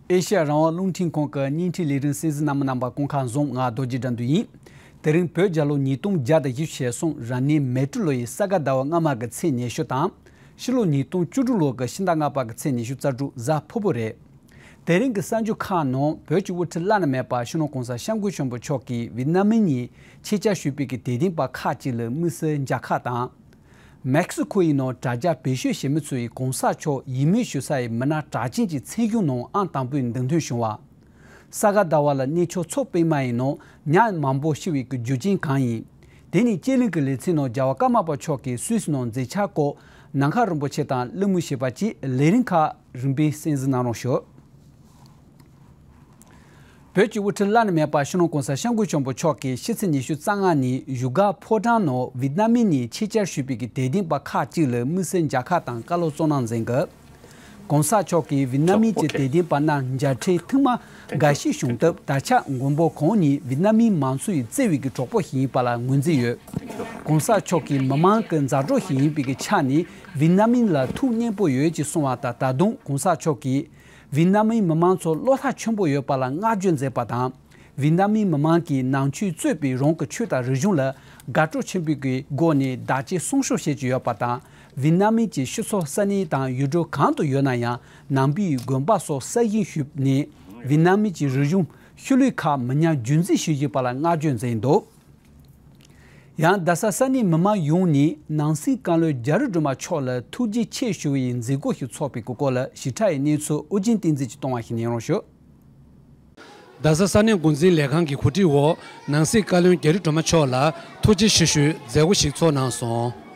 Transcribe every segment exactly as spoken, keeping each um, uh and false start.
ཨེ་ཤ་ཡ་རང་དབང་རླུང་འཕྲིན་ཁང་གི་བརྙན་འཕྲིན་ལས་རིམ་གསན་གཟིགས་གནང་མི་རྣམ་པ་སྐུ་ཁམས་བཟང་། ང་རྡོ་རྗེ་དགྲ་འདུལ་ཡིན། དེ་རིང་བོད་རྒྱལ་ལོ་ཉིས་སྟོང་བརྒྱ་དང་བཞི་བཅུ་ཞེ་གསུམ་རབ་གནས་མེ་སྤྲེལ་ལོ་ཡི་ས་ག་ཟླ་བ་སྔ་མ་གི་ཚེས་ཉི་ཤུ་དང་། ཕྱི་ལོ་ཉིས་སྟོང་བཅུ་དྲུག་ལོ་གི་ཕྱི་ཟླ་ལྔ་པ་གི་ཚེས་ཉི་ཤུ་རྩ་དྲུག་གཟའ་ཕུར་བུ་རེད། དེ་རིང་གི་གསར་འགྱུར་ཁག་ནང་བོད་ཀྱི་དབུ་ཁྲིད་བླ་ན་མེད་པ་སྤྱི་ནོར་༸གོང་ས་༸སྐྱབས་མགོན་ཆེན་པོ་མཆོག་གིས་ཝེད་ནམ་མི་ཡི་ཆེད་བཅར་ཞུས་པའི་གི་དད་ལྡན་པ་ཁག་ཅིག་ལ་དམིགས་བསལ་མཇལ་ཁ་དང་། མེག་སི་ཁོ་ཡི་ནང་དྲ་རྒྱ་བེད་སྤྱོད་བྱེད་མི་ཚོ་ཡིས་༸གོང་ས་མཆོག་ཡིད་སྨོན་ཞུ་ས་ཡི་མི་སྣ་གྲགས་ཅན་གྱི་མཚན་གཞུང་ནང་ཨང་དང་པོའི་མདུན་ཐོན་བྱུང་བ། ས་ག་ཟླ་བ་ལ་གནས་མཆོག་མཚོ་པདྨ་ཡི་ནང་ཉ་མང་པོ་ཤི་བའི་གི་རྒྱུ་རྐྱེན་གང་ཡིན། དེ་ནི་སྤྱི་གླིང་གི་ལེ་ཚན་ནང་རྒྱལ་བ་ཀརྨ་པ་མཆོག་གིས་སུད་སི་ནང་མཛད་འཆར་སྐོར་ནམ་མཁའ་རིན་པོ་ཆེ་དང་གླེང་མོལ་བྱས་པ་བཅས་ལས་རིམ་ཁག་རིམ་པས་གསན་གཟིགས་གནང་རོགས་ཞུ། བོད་ཀྱི་དབུ་ཁྲིད་བླ་ན་མེད་པ་སྤྱི་ནོར་༸གོང་ས་༸སྐྱབས་མགོན་ཆེན་པོ་མཆོག་གིས་ཕྱི་ཚེས་ཉི་ཤུ་རྩ་ལྔ་ཉིན་བཞུགས་སྒར་ཕོ་བྲང་ནང་ཝེད་ནམ་མི་ནས་ཆེད་བཅར་ཞུས་པའི་གི་དད་ལྡན་པ་ཁག་ཅིག་ལ་དམིགས་བསལ་མཇལ་ཁ་དང་བཀའ་སློབ་གཙོ་གནང་མཛད་འགོ། ༸གོང་ས་མཆོག་གིས་ཝེད་ནམ་མི་གྱི་དད་ལྡན་པ་རྣམས་མཇལ་འཕྲད་ཐེངས་མ་འགའ་ཞིག་བྱུང་སྟབས། ད་ཆ་མགོན་པོ་གང་ཉིད་ཝེད་ནམ་མིའི་མང་གཙོ་ཡི་བརྩེ་བའི་གི་གྲོགས་པོ་ཞིག་ཡིན་པ་ལ་ངོས་འཛིན་ཡོད། ༸གོང་ས་མཆོག་གིས་མི་མང་གི་མཛའ་གྲོགས་ཤིག་ཡིན་པའི་གི་ཆ་ནས་ཝེད་ནམ་མི་ལ་ཐུགས་མཉེས་པོ་ཡོད་ཅེས་གསུངས་པ་དང་། ད་དུང་༸གོང་ས་མཆོག་གིས་ཝེད་ནམ་མིའི་མི་མང་ཚོར་བློ་ཐག་ཆོད་པོ་ཡོད་པ་ལ་བསྔགས་བརྗོད་མཛད་པ་དང་། ཝེད་ནམ་མིའི་མི་མང་གིས་ནང་ཆོས་གཙོས་པའི་རང་གི་ཆོས་དང་རིག་གཞུང་ལ་དགའ་སྤྲོ་ཆེན་པོའི་གི་སྒོ་ནས་བདག་གཅེས་སྲུང་སྐྱོབ་བྱེད་ཀྱི་ཡོད་པ་དང་། ཝེད་ནམ་མི་གྱི་སྤྱི་ཚོགས་ས་གནས་དང་ཡུལ་གྲུ་གང་དུ་ཡོད་ན་ཡང་ནང་པའི་དགོན་པ་སོགས་གསར་བཞེངས་ཞུས་ནས་ཝེད་ནམ་མི་གྱི་རིག་གཞུང་ཤུལ་ལུས་ཁག་མི་ཉམས་རྒྱུན་འཛིན་བྱེད་དགོས་པ་ལ་བསྔགས་བརྗོད་མཛད་འདུག། ཡང་རྡ་ས་ས་གནས་མི་མང་ཡོངས་ནས་ནང་སྲིད་བཀའ་བློན་རྒྱ་རི་སྒྲོལ་མ་མཆོག་ལ་ཐུགས་རྗེ་ཆེ་ཞུ་བའི་མཛད་སྒོ་ཞིག་ཚོགས་པའི་སྐོར་ལ་ཞིབ་ཕྲ་ཡི་གནས་ཚུལ་ཨོ་རྒྱན་བསྟན་འཛིན་གྱིས་གཏོང་བ་ཞིག་ཉན་རོགས་ཞུ། རྡ་ས་ས་གནས་འགོ་འཛིན་ལས་ཁང་གི་གོ་སྒྲིག་འོག་ནང་སྲིད་བཀའ་བློན་རྒྱ་རི་སྒྲོལ་མ་མཆོག་ལ་ཐུགས་རྗེ་ཆེ་ཞུའི་མཛད་སྒོ་ཞིག་ཚོགས་གནང་སོང་།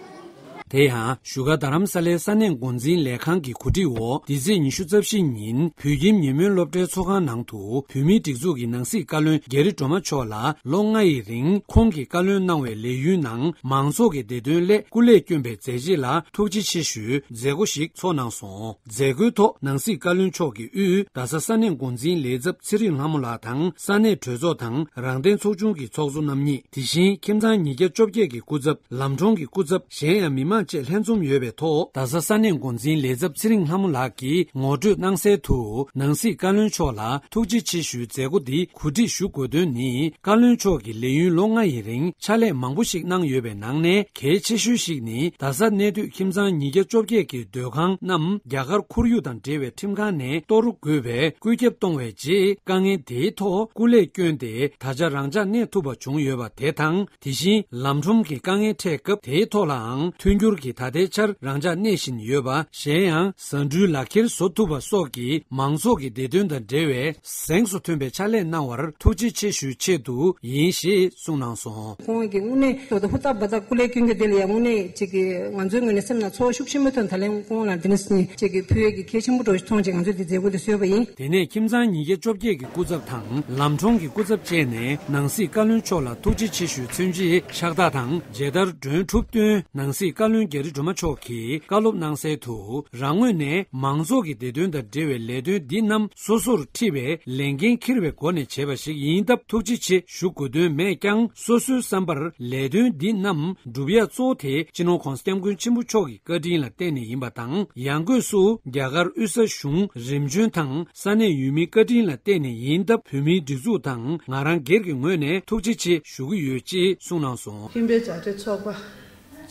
དེ་ཡང་བཞུགས་སྒར་རྡ་རམ་ས་ལའི་ས་གནས་འགོ་འཛིན་ལས་ཁང་གི་གོ་སྒྲིག་འོག་འདི་ཚེས་ཉི་ཤུ་རྩ་བཞི་ཉིན་བོད་ཁྱིམ་ཉེ་སྨོན་སློབ་གྲྭའི་ཚོགས་ཁང་ནང་དུ་བོད་མིའི་སྒྲིག་འཛུགས་ཀྱི་ནང་སྲིད་བཀའ་བློན་རྒྱ་རི་སྒྲོལ་མ་མཆོག་ལ་ལོ་ལྔ་ཡི་རིང་ཁོང་གིས་བཀའ་བློན་གནང་བའི་ལས་ཡུན་ནང་མང་ཚོགས་ཀྱི་བདེ་དོན་སླད་སྐུ་ལས་བསྐྱོན་པའི་མཛད་རྗེས་ལ་ཐུགས་རྗེ་ཆེ་ཞུའི་མཛད་སྒོ་ཞིག་ཚོགས་གནང་སོང་། མཛད་སྒོའི་ཐོག་ནང་སྲིད་བཀའ་བློན་མཆོག་གི་དབུས་རྡ་ས་ས་གནས་འགོ་འཛིན་ལས་ཚབ་ཚེ་རིང་ལྷ་མོ་ལགས་དང་ས་གནས་གྲོས་ཚོགས་དང་རང་བདེན་ཚོགས་ཆུང་གི་ཚོགས་གཙོ་རྣམ་གཉིས། དེ་བཞིན་ཁྱིམ་ཚང་ཉིས་བརྒྱ་བཅོ་བརྒྱད་ཀྱི་སྐུ་ཚབ། ལམ་གྲོང་གི་སྐུ་ཚབ། གཞན་ཡང་མི་མང་བཅས་ལྷན་འཛོམས་ཡོད་པའི་ཐོག་རྡ་ས་ས་གནས་འགོ་འཛིན་ལས་ཚབ་ཚེ་རིང་ལྷ་མོ་ལགས་ཀྱིས་ངོ་སྤྲོད་གནང་གསལ་དུ། ནང་སྲིད་བཀའ་བློན་མཆོག་ལ་ཐུགས་རྗེ་ཆེ་ཞུའི་མཛད་སྒོ་འདི་གོ་སྒྲིག་ཞུ་དགོས་དོན་ནི། བཀའ་བློན་མཆོག་གིས་ལས་ཡུན་ལོ་ལྔ་ཡི་རིང་ཕྱག་ལས་མང་པོ་ཞིག་གནང་ཡོད་པའི་ནང་ནས་གལ་ཆེ་ཤོས་ཤིག་ནི། རྡ་ས་གནས་སྡོད་ཁྱིམ་ཚང་ཉིས་བརྒྱ་བཅོ་བརྒྱད་ཀྱི་སྡོད་ཁང་རྣམས་རྒྱ་གར་ཁོར་ཡུག་དང་འབྲེལ་བའི་ཁྲིམས་ཁང་ནས་གཏོར་དགོས་པའི་བཀོད་ཁྱབ་གཏོང་བའི་རྗེས། དཀའ་ངལ་དེའི་ཐོག་སྐུ་ལས་བསྐྱོན་ཏེ་ད་ཆ་རང་འཇགས་གནས་ཐུབ་པ་བྱུང་ཡོད་པ་དེ་དང་། དེ་བཞིན་ལམ་ཁྲོམ་གྱི་དཀའ་ངལ་འཕྲད་སྐབས་དེའི་ཐོག་ལའང་མཐུན་འགྱུར་གྱིས་ད་ལྟའི་ཆར་རང་འཇགས་གནས་བཞིན་ཡོད་པ། གཞན་ཡང་ཟ་འབྲུའི་ལག་ཁྱེར་བཟོ་ཐུབ་པ་སོགས་ཀྱིས་མང་ཚོགས་ཀྱི་བདེ་དོན་དང་འབྲེལ་བའི་གཟེངས་སུ་ཐོན་པའི་ཕྱག་ལས་གནང་བར་ཐུགས་རྗེ་ཆེ་ཞུའི་ཆེད་དུ་ཡིན་ཞེས་གསུངས་གནང་སོང་། ཁོང་གིས་དངོས་གནས་ད་ལྟ་ཧུར་ཐག་འབད་ཐག་སྐུ་ལས་བསྐྱོན་རྒྱུ་དེ་ལ་ཡང་དངོས་གནས་ཅིག་གི་ང་ཚོའི་ངོས་ནས་སེམས་ནང་ཚོར་བ་ཤུགས་ཆེན་པོ་ཐོན། ད་ལན་ཁོང་ལ་དེ་ནས་ཅིག་གི་ཕུལ་ཡས་ཀྱི་གལ་ཆེན་པོ་འདྲ་ཞིག་མཐོང་བྱས་ང་ཚོས་དེ་མཛད་སྒོ་དེ་བཟོས་པ་ཡིན། དེ་ནས་ཁྱིམ་ཚང་ཉིས་བརྒྱ་བཅོ་བརྒྱད་ཀྱི་སྐུ་ཚབ་དང་ལམ་གྲོང་གི་སྐུ་ཚབ་བཅས་ནས་ནང་སྲིད་བཀའ་བློན་མཆོག་ལ་ཐུགས་རྗེ་ཆེ་ཞུའི་མཚོན་ཆེད་ཕྱག་རྟགས་དང་མཇལ་དར་སྒྲོན་གྲུབ་བཏོན། ནང་སྲིད་བཀའ་བློན་རྒྱ་རི་སྒྲོལ་མ་མཆོག་གིས་བཀའ་སློབ་གནང་གསལ་དུ། རང་ངོས་ནས་མང་ཚོགས་ཀྱི་བདེ་དོན་དང་འབྲེལ་བའི་ལས་དོན་འདི་རྣམས་སོ་སོར་འཁྲིད་པའི་ལས་འགན་འཁྱེར་བའི་སྒོ་ནས་བྱས་པ་ཞིག་ཡིན་སྟབས་ཐུགས་རྗེ་ཆེ་ཞུ་དགོས་དོན་མེད་ཀྱང་། སོ་སོའི་བསམ་པར་ལས་དོན་འདི་རྣམས་སྒྲུབ་ཡ་གཙོ་བོ་དེ་སྤྱི་ནོར་༸གོང་ས་༸སྐྱབས་མགོན་ཆེན་པོ་མཆོག་གི་བཀའ་དྲིན་ལ་བརྟེན་ནས་ཡིན་པ་དང་། ཡང་སྒོས་སུ་རྒྱ་གར་དབུས་ས་གཞུང་རིམ་བྱོན་དང་ས་གནས་ཡུལ་མིའི་བཀའ་དྲིན་ལ་བརྟེན་ནས་ཡིན་སྟབས། བོད་མིའི་སྒྲིག་འཛུགས་དང་ང་རང་སྒེར་གྱི་ངོས་ནས་ཐུགས་རྗེ་ཆེ་ཞུ་གི་ཡོད་ཅེས་གསུངས་གནང་སོང་། ཁྱིམ་པའི་མཛའ་འབྲེལ་ཚོགས་པ་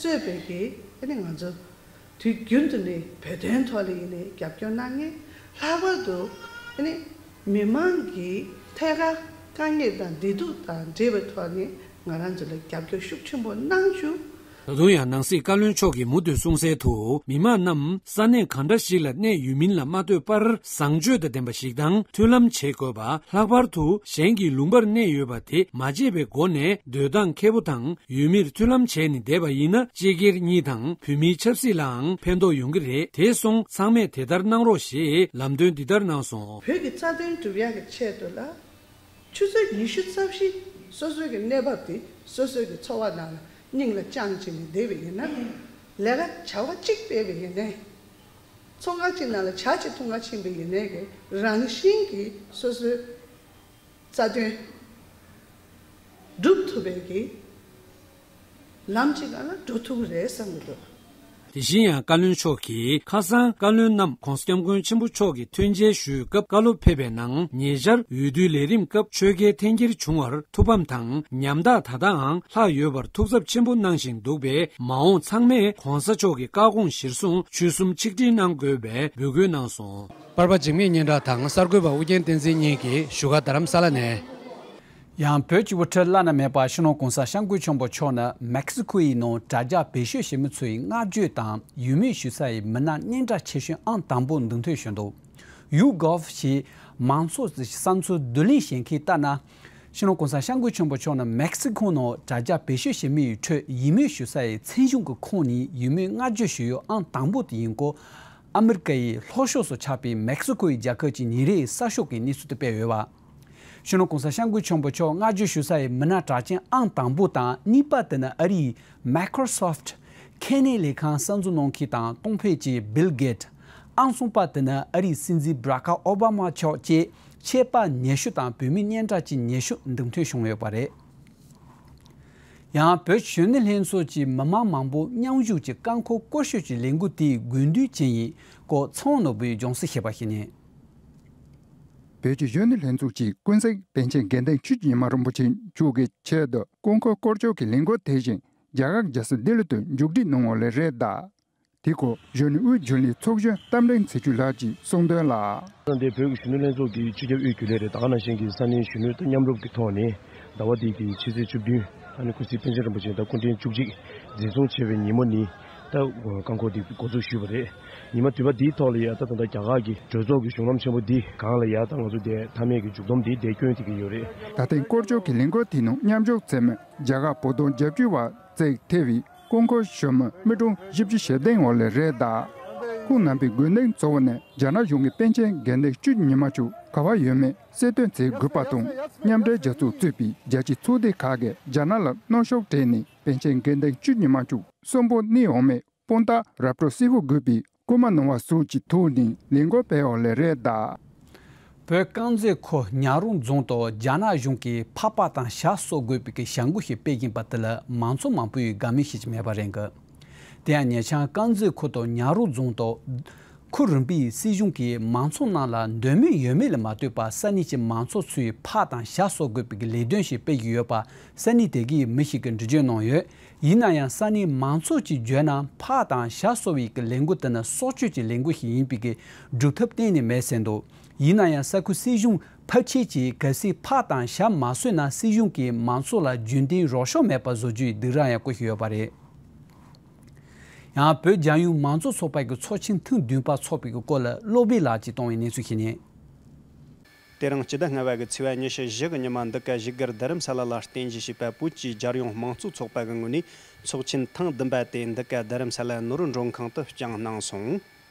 གཙོས་པའི་གི་ཨ་ནི་ང་ཚོ་དུས་རྒྱུན་དུ་ནི་བོད་དོན་ཐོག་ལ་ཡིན་ནའི་རྒྱབ་སྐྱོར་གནང་མཁན། ལྷག་པར་དུ་ཨ་ནི་མི་མང་གི་ཐད་ཀར་དཀའ་ངལ་དང་བདེ་སྡུག་དང་འབྲེལ་བའི་ཐོག་ནས་ང་རང་ཚོ་ལ་རྒྱབ་སྐྱོར་ཤུགས་ཆེན་པོ་གནང་བྱུང་། ད་དུང་ཡང་ནང་སྲིད་བཀའ་བློན་མཆོག་གིས་མུ་མཐུད་གསུངས་གསལ་དུ། མི་མང་རྣམས་ས་གནས་གང་འདྲ་ཞིག་ལ་གནས་ཡོད་མིན་ལ་མ་ལྟོས་པར་བཟང་སྤྱོད་དང་ལྡན་པ་ཞིག་དང་མཐུན་ལམ་བྱེད་དགོས་པ། ལྷག་པར་དུ་གཞན་གྱི་ལུང་པར་གནས་ཡོད་པ་དེ་མ་བརྗེད་པའི་སྒོ་ནས་སྡོད་སྟངས་ཁེ་པོ་དང་ཡུལ་མིར་མཐུན་ལམ་བྱས་ནས་བསྡད་པ་ཡིན་ན། སྤྱི་སྒེར་གཉིས་དང་བོད་མིའི་ཆབ་སྲིད་ལའང་ཕན་ཐོགས་ཡོང་གི་རེད། དེ་སོང་ཚང་མས་དེ་ལྟར་གནང་རོགས་ཞེས་ལམ་སྟོན་འདི་ལྟར་གནང་སོང་། བོད་ཀྱི་རྩ་དོན་སྒྲུབ་ཡག་གི་ཆེད་དུ་ལ། ཆུ་ཚོད་ཉི་ཤུ་རྩ་བཞི་སོ་སོའི་གི་གནས་བབ་དེ་སོ་སོའི་གི་འཚོ་བ་ནང་ལ་སྙིང་ལ་བཅངས་བྱས་ནས་བསྡད་པ་ཡིན་ན། ལས་ཀ་བྱ་བ་གཅིག་སྤེལ་བ་ཡིན་ནའི། ཚོང་ཁང་གཅིག་ནང་ལ་ཇ་གཅིག་འཐུང་ག་ཕྱིན་པ་ཡིན་ནའི་གི་རང་བཞིན་གྱིས་སོ་སོའི་རྩ་དོན་སྒྲུབ་ཐུབ་པའི་གི་ལམ་གཅིག་སྒང་ལ་འགྲོ་ཐུབ་ཀྱི་རེད་བསམ་གྱི་འདུག། དེ་བཞིན་ཡང་བཀའ་བློན་མཆོག་གིས་ཁ་སང་བཀའ་བློན་རྣམས་༸གོང་ས་༸སྐྱབས་མགོན་ཆེན་པོ་མཆོག་གི་མཐུན་རྐྱེན་ཞུས་སྐབས་བཀའ་སློབ་ཕེབས་པའི་ནང་ཉེ་ཆར་འོས་བསྡུའི་ལས་རིམ་སྐབས་ཆོལ་ཁའི་འཐེན་འཁྱེར་བྱུང་བར་ཐུགས་ཕམ་དང་ཉམ་ཐག་ད་ལྟའང་ལྷག་ཡོད་པར་ཐུགས་འཚབ་ཆེན་པོ་གནང་བཞིན་འདུག་པས། མ་འོངས་ཚང་མས་༸གོང་ས་མཆོག་གི་བཀའ་དགོངས་གཞིར་བཟུང་ཆོལ་གསུམ་ཆིག་སྒྲིལ་གནང་དགོས་པའི་འབོད་སྐུལ་གནང་སོང་། པར་པ་འཇིགས་མེད་སྙན་གྲགས་དང་གསར་འགོད་པ་ཨུ་རྒྱན་བསྟན་འཛིན་གཉིས་ཀྱིས་བཞུགས་སྒར་རྡ་རམ་ས་ལ་ནས། ཡང་བོད་ཀྱི་དབུ་ཁྲིད་བླ་ན་མེད་པ་སྤྱི་ནོར་༸གོང་ས་༸སྐྱབས་མགོན་ཆེན་པོ་མཆོག་ནི་མེག་སི་ཁོ་ཡི་ནང་དྲ་རྒྱ་བེད་སྤྱོད་བྱེད་མི་ཚོའི་བསྔགས་བརྗོད་དང་ཡིད་སྨོན་ཞུ་ས་ཡི་མི་སྣ་སྙན་གྲགས་ཆེ་ཤོས་ཨང་དང་པོ་འདུག་འཐོན་བྱུང་འདུག་ཡུ་གོབ་ཞེས་མང་ཚོགས་ཀྱི་བསམ་ཚུལ་བསྡུ་ལེན་བྱེད་མཁན་ལྟར་ན། སྤྱི་ནོར་༸གོང་ས་༸སྐྱབས་མགོན་ཆེན་པོ་མཆོག་ནི་མེག་སི་ཁོ་ནང་དྲ་རྒྱ་བེད་སྤྱོད་བྱེད་མི་ཡི་ཁྲོད་ཡིད་སྨོན་ཞུ་ས་ཡི་མཚན་གཞུང་གི་ཁོངས་ནས་ཡིད་སྨོན་བསྔགས་བརྗོད་ཞུ་ཡུལ་ཨང་དང་པོ་དེ་ཡིན་སྐོར། ཨ་མི་རི་ཀ་ཡི་ལྷོ་ཕྱོགས་སུ་ཆགས་པའི་མེག་སི་ཁོ་ཡི་རྒྱལ་ཁབ་ཀྱི་ཉིན་རེའི་གསར་ཤོག་གིས་གནས་ཚུལ་དེ་སྤེལ་ཡོད་པ། སྤྱི་ནོར་༸གོང་ས་༸སྐྱབས་མགོན་ཆེན་པོ་མཆོག་བསྔགས་བརྗོད་ཞུ་ས་ཡི་མི་སྣ་གྲགས་ཅན་ཨང་དང་པོ་དང་གཉིས་པ་དེ་ནི་ཨ་རིའི་Microsoft་ཁེ་ནས་ལས་ཁང་གསར་འཛུགས་གནང་མཁན་དང་གཏོང་ཕོད་ཀྱི་Bill Gates། ཨང་གསུམ་པ་དེ་ནི་ཨ་རིའི་སྲིད་འཛིན་Barack Obama་མཆོག་བཅས་ཆད་པ་ཉེ་ཤོས་དང་བོད་མི་སྙན་གྲགས་ཅན་ཉེ་ཤོས་འདུག་འཐོན་བྱུང་ཡོད་པ་རེད། ཡང་བོད་གཞོན་ནུ་ལྷན་ཚོགས་ཀྱི་མི་མང་མང་པོ་མཉམ་ཞུགས་ཀྱིས་རྐང་འཁོར་སྐོར་སྐྱོད་ཀྱི་ལས་འགུལ་དེའི་དགོས་འདུན་ཅི་ཡིན་སྐོར་ཚེ་དབང་ནོར་བུས་སྦྱོང་བརྡར་བྱས་པ་ཞིག་ཡིན། བོད་ཀྱི་གཞོན་ནུ་ལྷན་ཚོགས་ཀྱིས་ཀུན་གཟིགས་པཎ་ཆེན་དགེ་ལྡན་ཆོས་ཀྱི་ཉི་མ་རིན་པོ་ཆེ་མཆོག་གི་ཆེད་དུ་རྐང་འཁོར་སྐོར་སྐྱོད་ཀྱི་ལས་འགུལ་དེ་བཞིན་རྒྱ་གར་རྒྱལ་ས་ལྡི་ལི་དུ་མཇུག་སྒྲིལ་གནང་བ་ལ་རེད་གདའ། དེ་སྐོར་གཞོན་ནུ་དབུས་རྒྱུན་ལས་ཚོགས་གཞོན་རྟ་མགྲིན་ཚེ་ཆོས་ལགས་ཀྱིས་གསུངས་དོན་ལ། ད་ལྟའི་བོད་ཀྱི་གཞོན་ནུ་ལྷན་ཚོགས་ཀྱི་སྤྱི་ཁྱབ་དབུས་རྒྱུན་ལས་རེད། ད་ག་ནང་བཞིན་གྱི་ས་གནས་གཞོན་ནུ་དང་མཉམ་རུབ་ཀྱི་ཐོག་ནས་ཟླ་བ་འདི་གི་ཕྱི་ཚེས་བཅུ་བདུན་ཨ་ནི་ཀུན་གཟིགས་པཎ་ཆེན་རིན་པོ་ཆེ་དང་སྐུ་ཕྲེང་བཅུ་གཅིག་འཛིན་བཟུང་བྱས་པའི་ཉིན་མོ་ནི་ད་རྐང་འཁོར་འདི་འགོ་འཛུགས་ཞུས་པ་རེད། ཉི་མ་དུས་པ་འདིའི་ཐོག་ལ་ཡ་ད་ད་ལྟ་རྒྱ་གར་གྱི་གྲོས་ཚོགས་ཀྱི་གཞུང་ལམ་ཆེན་པོ་འདི་སྒང་ལ་ཡ་ད་ང་ཚོ་དེ་མཐའ་མའི་གི་མཇུག་སྡོམ་འདི་དེ་སྐྱོན་ཐེབས་ཀྱི་ཡོད་རེད། ད་ཐེངས་སྐོར་སྐྱོད་ཀྱི་ལས་འགུལ་དེའི་ནང་མཉམ་ཞུགས་མཛད་མི་རྒྱ་གར་བོད་དོན་རྒྱབ་སྐྱོར་བ་བརྩེགས་ཐེ་བའི་རྐང་འཁོར་གཞོན་མི་མི་གྲངས་བཞི་བཅུ་ཞེ་བདུན་འོག་ལས་རེད་གདའ། ཁོང་རྣམ་པའི་དགོས་འདུན་གཙོ་བོ་ནི་རྒྱ་ནག་གཞུང་གིས་པཎ་ཆེན་དགེ་ལྡན་བཅུ་གཉིས་མ་མཆོག་ག་བ་ཡོད་མེད་གསལ་སྟོན་མཛད་དགོས་པ་དང་། མཉམ་འབྲེལ་རྒྱལ་ཚོགས་གཙོས་པའི་རྒྱལ་སྤྱིའི་ཚོགས་སྡེ་ཁག་གིས་རྒྱ་ནག་ལ་གནོན་ཤུགས་སྤྲད་ནས་པཎ་ཆེན་དགེ་ལྡན་བཅུ་གཉིས་མ་མཆོག་གསོན་པོ་གནས་འོང་མེད་དཔང་རྟགས་ར་སྤྲོད་གསལ་པོ་དགོས་པའི་སྐུལ་མ་གནང་བ་སོགས་ཀྱི་ཐོག་ནས་ལས་འགུལ་སྤེལ་འོག་ལས་རེད་གདའ། བོད་དཀར་མཛེས་ཁུལ་ཉག་རོང་རྫོང་དུ་རྒྱ་ནག་གཞུང་གིས་ཕག་པ་དང་བྱ་གསོ་དགོས་པའི་གི་བྱ་འགུལ་ཞིག་སྤེལ་བཞིན་པ་དེ་ལ་མང་ཚོགས་མང་པོས་དགའ་མོས་བྱེད་ཀྱི་མེད་པ་རེད་འདུག་དེ་ཡང་ཉེ་ཆར་དཀར་མཛེས་ཁུལ་དུ་ཉག་རོང་རྫོང་དུ་ཁུལ་རིམ་པའི་སྲིད་གཞུང་གིས་མང་ཚོགས་རྣམས་ལ་འདོད་མོས་ཡོད་མེད་ལ་མ་ལྟོས་པར་ས་གནས་ཀྱི་མང་ཚོགས་ཚོས་ཕག་དང་བྱ་གསོ་དགོས་པའི་གི་ལས་དོན་ཞིག་སྤེལ་གྱི་ཡོད་པ་ས་གནས་དེ་གའི་མི་ཞིག་གིས་འགྲེལ་བརྗོད་གནང་ཡོད། ཡིན་ན་ཡང་ས་གནས་མང་ཚོགས་ཀྱིས་བརྗོད་ན་ཕག་དང་བྱ་གསོ་བའི་གི་ལས་འགུལ་དེ་ནི་སྲོག་གཅོད་ཀྱི་ལས་འགུལ་ཞིག་ཡིན་པའི་གི་སྒྲུབ་ཐབས་གཏན་ནས་མེད་ཟེར་འདུག་ཡིན་ན་ཡང་ས་ཁུལ་སྲིད་གཞུང་ཕལ་ཆེར་གྱིས་གལ་སྲིད་ཕག་དང་བྱ་མ་གསོས་ན་སྲིད་གཞུང་གིས་མང་ཚོགས་ལ་རྒྱུན་ལྡན་རོགས་སྐྱོར་མེད་པ་བཟོ་རྒྱུའི་སྡིགས་ར་ཡང་བསྐུལ་བཞིན་ཡོད་པ་རེད། ཡང་བོད་རྒྱལ་ཡོངས་མང་གཙོ་ཚོགས་པ་གི་ཚོགས་ཆེན་ཐེངས་བདུན་པ་འཚོགས་པའི་གི་སྐོར་ལ་བློ་སྦེ་ལགས་ཀྱིས་གཏོང་བའི་གནས་ཚུལ་ཞིག་ནི། དེ་རིང་སྤྱི་ཟླ་ལྔ་པ་གི་ཚེས་པ་ཉི་ཤུ་བཞི་གི་ཉི་མ་འདི་ག་བཞུགས་སྒར་རྡ་རམ་ས་ལ་ལ་རྟེན་གཞི་བྱས་པ་བོད་ཀྱི་རྒྱལ་ཡོངས་དམངས་གཙོ་ཚོགས་པ་གི་ངོས་ནས་ཚོགས་ཆེན་ཐེངས་བདུན་པ་དེ་འདི་ག་རྡ་རམ་ས་ལ་ནོར་མགྲོན་ཁང་དུ་བསྐྱངས་གནང་སོང་།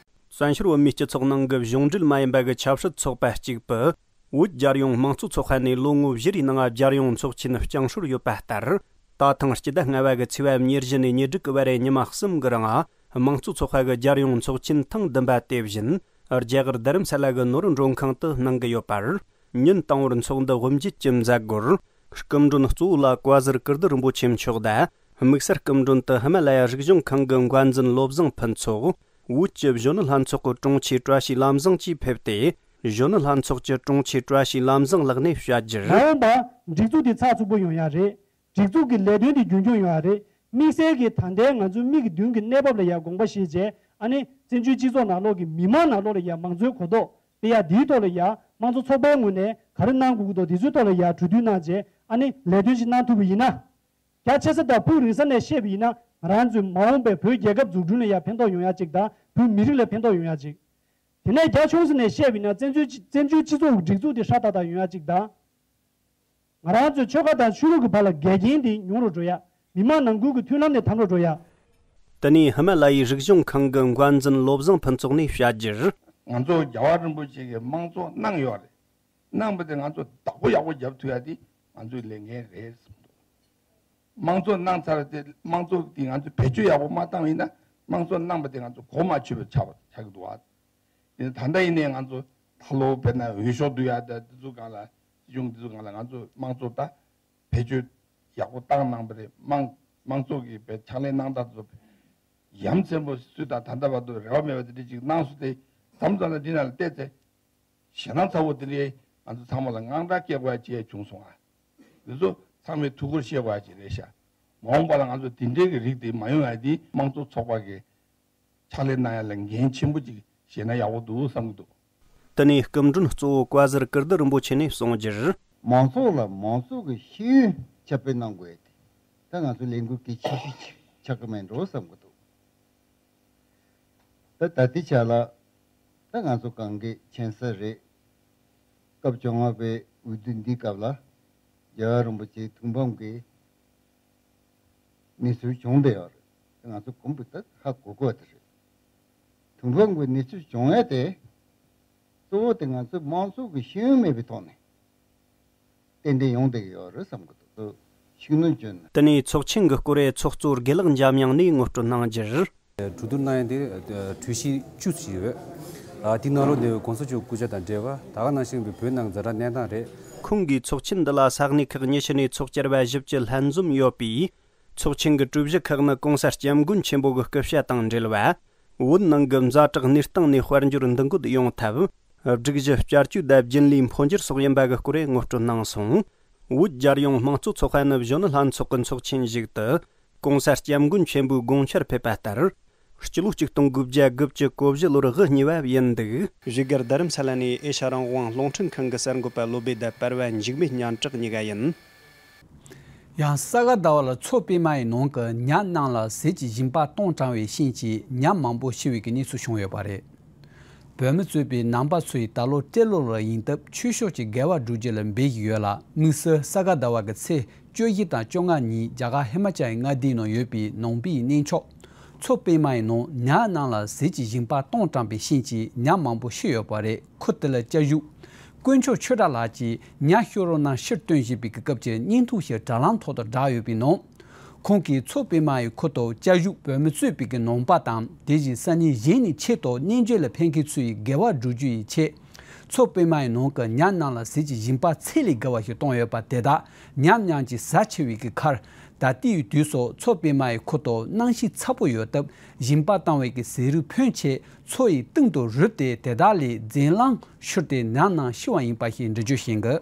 བཙན་བྱོལ་བོད་མིའི་སྤྱི་ཚོགས་ནང་གི་གཞུང་འབྲེལ་མ་ཡིན་པ་གི་ཆབ་སྲིད་ཚོགས་པ་གཅིག་པུ་བོད་རྒྱལ་ཡོངས་དམངས་གཙོ་ཚོགས་པ་ནས་ལོ་ངོ་བཞི་རེའི་ནང་རྒྱལ་ཡོངས་ཚོགས་ཆེན་བསྐྱངས་ཧྲོལ་ཡོད་པ་ལྟར། ད་ཐེངས་སྤྱི་ཟླ་ལྔ་པ་གི་ཚེས་པ་ཉེར་བཞི་ནས་ཉེར་དྲུག་གི་བར་ཉི་མ་གསུམ་གི་རིང་དམངས་གཙོ་ཚོགས་པ་གི་རྒྱལ་ཡོངས་ཚོགས་ཆེན་ཐེངས་བདུན་པ་དེ་བཞིན་རྒྱ་གར་རྡ་རམ་ས་ལ་གི་ནོར་མགྲོན་ཁང་དུ་གནང་གི་ཡོད་པར། ཉིན་དང་པོར་ཚོགས་འདུ་དབུ་འབྱེད་ཀྱི་མཛད་སྒོར་སྐུ་མགྲོན་གཙོ་བོ་ལ་བཀའ་ཟུར་ཀིརྟི་རིན་པོ་ཆེ་མཆོག་དང་། དམིགས་བསལ་སྐུ་མགྲོན་དུ་ཧི་མ་ལ་ཡ་རིག་གཞུང་ཁང་གི་འགོ་འཛིན་བློ་བཟང་ཕུན་ཚོགས། བོད་ཀྱི་གཞོན་ནུ་ལྷན་ཚོགས་ཀྱི་དྲུང་ཆེ་བཀྲ་ཤིས་ལམ་བཟང་བཅས་ཕེབས་ཏེ། གཞོན་ནུ་ལྷན་ཚོགས་ཀྱི་དྲུང་ཆེ་བཀྲ་ཤིས་ལམ་བཟང་ལགས་ནས་བཤད་རྒྱུར། མ་འོངས་པ་སྒྲིག་འཛུགས་འདི་ཚགས་ཚུད་པོ་ཡོང་ཡ་རེད། སྒྲིག་འཛུགས་ཀྱི་ལས་དོན་འདི་རྒྱུན་འཁྱོངས་ཡོང་ཡ་རེད། དམིགས་བསལ་གྱི་ད་ལྟའི་ང་ཚོའི་མིག་གི་མདུན་གྱི་གནས་བབ་ལ་ཡ་དགོངས་པ་བཞེས་རྗེས་ཨ་ནི་བཙན་བྱོལ་སྤྱི་ཚོགས་ནང་ལོགས་ཀྱི་མི་མང་ནང་ལོགས་ལ་ཡ་མང་གཙོའི་གོ་རྟོགས་སྤེལ་ཡ་འདིའི་ཐོག་ལ་ཡ་དམངས་གཙོ་ཚོགས་པའི་ངོས་ནས་ག་རེ་གནང་དགོས་ཀྱི་འདུག་འདི་ཚོའི་ཐོག་ལ་ཡ་གྲོས་བསྡུར་གནང་རྗེས་ཨ་ནི་ལས་དོན་ཞིག་གནང་ཐུབ་པ་ཡིན་ན། རྒྱ་ཆེ་ས་དང་ཕུགས་རིང་ས་ནས་བཤད་པ་ཡིན་ན་ང་རང་ཚོའི་མ་འོངས་པའི་བོད་རྒྱལ་ཁབ་འཛུགས་སྐྲུན་ལ་ཡང་ཕན་ཐོགས་ཡོང་ཡ་ཅིག་དང་བོད་མི་རིགས་ལ་ཕན་ཐོགས་ཡོང་ཡ་ཅིག་དེ་ནས་རྒྱ་ཆུང་ས་ནས་བཤད་པ་ཡིན་ན་བཙན་བྱོལ་བཙན་བྱོལ་སྤྱི་ཚོགས་ཀྱི་སྒྲིག་འཛུགས་དེ་ཧྲ་ཏག་ཏག་ཡོང་ཡ་ཅིག་དང་། ང་རང་ཚོའི་ཆོལ་ཁ་དང་ཆོས་ལུགས་ཀྱི་བར་ལ་འགལ་རྐྱེན་དེ་ཉུང་རུ་འགྲོ་ཡ། མི་མང་ནང་ཁུལ་གྱི་མཐུན་ལམ་དེ་དམ་རུ་འགྲོ་ཡ། དེ་ནས་ཧི་མ་ལ་ཡའི་རིག་གཞུང་ཁང་གི་འགོ་འཛིན་བློ་བཟང་ཕུན་ཚོགས་ནས་བཤད་རྒྱུར། ང་ཚོ་རྒྱལ་བ་རིན་པོ་ཆེ་གིས་དམངས་གཙོ་གནང་ཡོད་རེད། གནང་བ་དེ་ང་ཚོ་བདག་པོ་ཡག་པོ་རྒྱབ་ཐུབ་ཡ་དེ་ང་ཚོའི་ལས་འགན་རེད་བསམ་འདུག་དམངས་གཙོ་གནང་ཚར་ཏེ་དམངས་གཙོ་དེ་ང་ཚོས་བེད་སྤྱོད་ཡག་པོ་མ་བཏང་བ་ཡིན་ན་དམངས་གཙོ་གནང་བ་དེ་ང་ཚོ་གོ་མ་ཆོད་པ་ཆགས་པ་ཆགས་ཀྱི་འདུག་བ། དེ་ནི་ད་ལྟ་ཡིན་ནའི་ང་ཚོ་ད་ལོ་དཔེར་ན་འོས་ཤོག་བསྡུ་ཡ་ད་དེ་ཚོ་སྒང་ལ་སྲིད་གཞུང་དེ་ཚོ་སྒང་ལ་ང་ཚོ་དམངས་གཙོ་ད་བེད་སྤྱོད་ཡག་པོ་བཏང་གནང་བ་རེད། དམངས་དམངས་གཙོ་གི་བེད་ཕྱག་ལས་གནང་སྟངས་དེ་ཚོ་ ཡ་མཚན་པོ་སུས་དང་ད་ལྟ་བར་དུ་རེ་བ་མེད་པ་དེ་འདྲ་ཅིག་གནང་སོང་སྟེ། མཚམས་མཚམས་ལ་འདི་ནང་ལ་བལྟས་ཚེ། ཞེད་སྣང་ཚ་བོ་དེ་འདྲའི་ང་ཚོ་ཚང་མ་ལ་དངངས་སྐྲག་སྐྱེ་དགོས་ཡ་ཅིག་བྱུང་སོང་ཨ། འདི་ཚོ་ཚང་མས་ཐུགས་ཁུར་བཞེས་དགོས་ཡ་ཅིག་རེད་ཤག། མ་འོངས་པ་ལ་ང་ཚོ་དེ་འདྲའི་གི་རིགས་དེ་མ་ཡོང་ཡ་དེ་དམངས་གཙོ་ཚོགས་པ་གི་ཕྱག་ལས་གནང་ཡ་ལ་འགན་ཆེན་པོ་ཅིག་བཞེས་ན་ཡག་པོ་འདུག་བསམ་གྱི་འདུག། དེ་ནས་སྐུ་མགྲོན་གཙོ་བོ་བཀའ་ཟུར་ཀིརྟི་རིན་པོ་ཆེ་ནས་གསུངས་རྒྱུར། མང་ཚོགས་ལ་མང་ཚོགས་ཀྱི་ཤེས་ཡོན་ཁྱབ་སྤེལ་གནང་དགོས་ཏེ། ད་ང་ཚོ་ལས་འགུལ་གལ་ཆེ་ཤོས་ཅིག་ཆགས་ཀྱི་མེད་འགྲོ་བསམ་གྱི་འདུག། ད་ད་ལྟའི་ཆ་ལ་ད་ང་ཚོ་གངས་སྐྱིད་མཁྱེན་གསལ་རེད། སྐབས་བཅོ་ལྔ་པའི་འོས་བསྡུ་འདིའི་སྐབས་ལ་རྒྱལ་བ་རིན་པོ་ཆེའི་ཐུགས་ཕམ་གྱི་གནས་ཚུལ་བྱུང་བསྡད་ཡོད་རེད། ང་ཚོ་གོང་དུ་ད་ཧ་གོ་དགོས་དེ་རེད། ཐུགས་ཕམ་གྱི་གནས་ཚུལ་བྱུང་ཡས་དེ་གཙོ་བོ་དེ་ང་ཚོའི་དམངས་གཙོ་གི་ཤེས་ཡོན་མེད་པའི་ཐོག་ནས་ཏན་ཏན་ཡོང་བསྡད་ཀྱི་ཡོད་རེད་བསམ་གྱི་འདུག། ཤུགས་སྣོན་བསྐྱོན་ནས། དེ་ནས་ཚོགས་ཆེན་གྱི་སྐོར་ཚོགས་གཙོ་དགེ་ལེགས་འཇམ་དབྱངས་ནས་ངོ་སྤྲོད་གནང་རྒྱུར། གྲོས་བསྡུར་གནང་ཡ་དེ་གྲོས་གཞི་བཅུ་ཞིག་ཡོད། ཨ་དེའི་ནང་ལོགས་ནས་གོང་ས་མཆོག་སྐུ་ཕྱྭ་དང་འབྲེལ་བ། ད་ག་ནང་བཞིན་པའི་བོད་ནང་ཛ་དྲག་གནས་སྟངས་རེད། ཁོང་གིས་ཚོགས་ཆེན་འདི་ལ་ས་གནས་ཁག་ཉི་ཤུ་ནས་ཚོགས་བཅར་བ་བཞི་བཅུ་ལྷན་འཛོམས་ཡོད་པས། ཚོགས་ཆེན་གྱི་གྲོས་གཞི་ཁག་ནི་གོང་ས་སྐྱབས་མགོན་ཆེན་པོ་གི་སྐུ་ཕྱྭ་དང་འབྲེལ་བ། བོད་ནང་གི་ཛ་དྲག་གནས་སྟངས་ནས་དཔལ་འབྱོར་འདུ་འགོད་ཡོང་ཐབས། སྒྲིག་གཞི་བསྐྱར་བཅོས་དང་རྒྱུན་ལས་འཕོ་འགྱུར་སོགས་ཡིན་པ་གི་སྐོར་ངོ་སྤྲོད་གནང་སོང་། བོད་རྒྱལ་ཡོངས་དམངས་གཙོ་ཚོགས་པ་ནི་གཞོན་ནུ་ལྷན་ཚོགས་ཀྱི་ཚོགས་ཆེན་ཞིག་ཏུ། གོང་ས་སྐྱབས་མགོན་ཆེན་པོའི་དགོངས་འཆར་ཕེབས་པ་ལྟར། སྤྱི་ལོ་ཆིག་སྟོང་དགུ་བརྒྱ་དགུ་བཅུ་གོ་བཞི་ལོར་དབུ་བརྙེས་པ་ཡིན་འདུག། བཞུགས་སྒར་རྡ་རམ་ས་ལ་ནས་ཨེ་ཤ་རང་དབང་རླུང་འཕྲིན་ཁང་གི་གསར་འགོད་པ་བློ་བྷེ་དང་པར་བ་འཇིགས་མེད་སྙན་གྲགས་གཉིས་ཀ་ཡིན། ཡང་ས་ག་ཟླ་བ་ལ་མཚོ་པད་མ་ཡི་ནང་གི་ཉ་རྣམས་ལ་ཟས་ཀྱི་སྦྱིན་པ་གཏོང་དྲགས་པའི་རྐྱེན་གྱིས་ཉ་མང་པོ་ཤི་བའི་གནས་ཚུལ་བྱུང་ཡོད་པ་རེད། བོད་མི་གཙོས་པའི་ནང་པ་ཚོས་ད་ལོ་སྤྲེལ་ལོ་ལ་ཡིན་སྟབས་ཆོས་ཕྱོགས་ཀྱི་འགལ་བ་སྒྲོལ་རྒྱུ་ལ་འབད་བཞིན་ཡོད་ལ། དམིགས་བསལ་ས་ག་ཟླ་བ་གི་ཚེས་བཅུ་བཞི་དང་བཅོ་ལྔ་ཉིན་རྒྱ་གར་ཧི་མ་ཅལ་གྱི་མངའ་སྡེའི་ནང་ཡོད་པའི་ནང་པའི་གནས་མཆོག་མཚོ་པད་མ་ཡི་ནང་ཉ་རྣམས་ལ་ཟས་ཀྱི་སྦྱིན་པ་གཏོང་དྲགས་པའི་རྐྱེན་གྱིས་ཉ་མང་པོ་ཤི་ཡོད་པ་རེད། ཁུལ་དེ་ལ་བཅའ་བཞུགས་དཀོན་མཆོག་ཆོས་གྲགས་ལགས་ཀྱིས་ཉ་ཤོར་བ་རྣམས་ཕྱིར་བཏོན་བཞིན་པའི་སྐབས་ཀྱི་བརྙན་ཐུང་ཞིག་དྲ་ལམ་ཐོག་ཏུ་བསྒྲགས་ཡོད་པའི་ནང་། ཁོང་གིས་མཚོ་པད་མ་ཡི་ཁུལ་དུ་བཅའ་བཞུགས་བོད་མི་གཙོས་པའི་གི་ནང་པ་དང་དེ་བཞིན་ས་གནས་གཞན་ནས་ཆེད་དུ་གནས་མཇལ་ལ་ཕེབས་མཁན་ཚོ་ཡི་འགལ་བ་སྒྲོལ་རྒྱུ་ཡི་ཆེད། མཚོ་པད་མ་ཡི་ནང་གི་ཉ་རྣམས་ལ་ཟས་ཀྱི་སྦྱིན་པ་ཚད་ལས་བརྒལ་བ་ཞིག་བཏང་ཡོད་པ་དེ་དག་ཉམས་མྱངས་ཀྱིས་ཟ་ཆེ་བའི་གི་ཁར། ད་ལྟའི་དུས་སུ་མཚོ་པད་མ་ཡི་ཁུལ་དུ་གནམ་གཤིས་ཚ་པོ་ཡོད་སྟབས་སྦྱིན་པ་བཏང་བའི་གི་ཟས་རིགས་ཕོན་ཆེ་མཚོ་ཡི་སྟེང་དུ་རུལ་ཏེ་དེ་དག་ལས་རྫས་རླངས་ཤོར་ཏེ་ཉ་རྣམས་ཤི་བ་ཡིན་པ་ཞིག་འགྲེལ་བརྗོད་བྱེད་འགོད།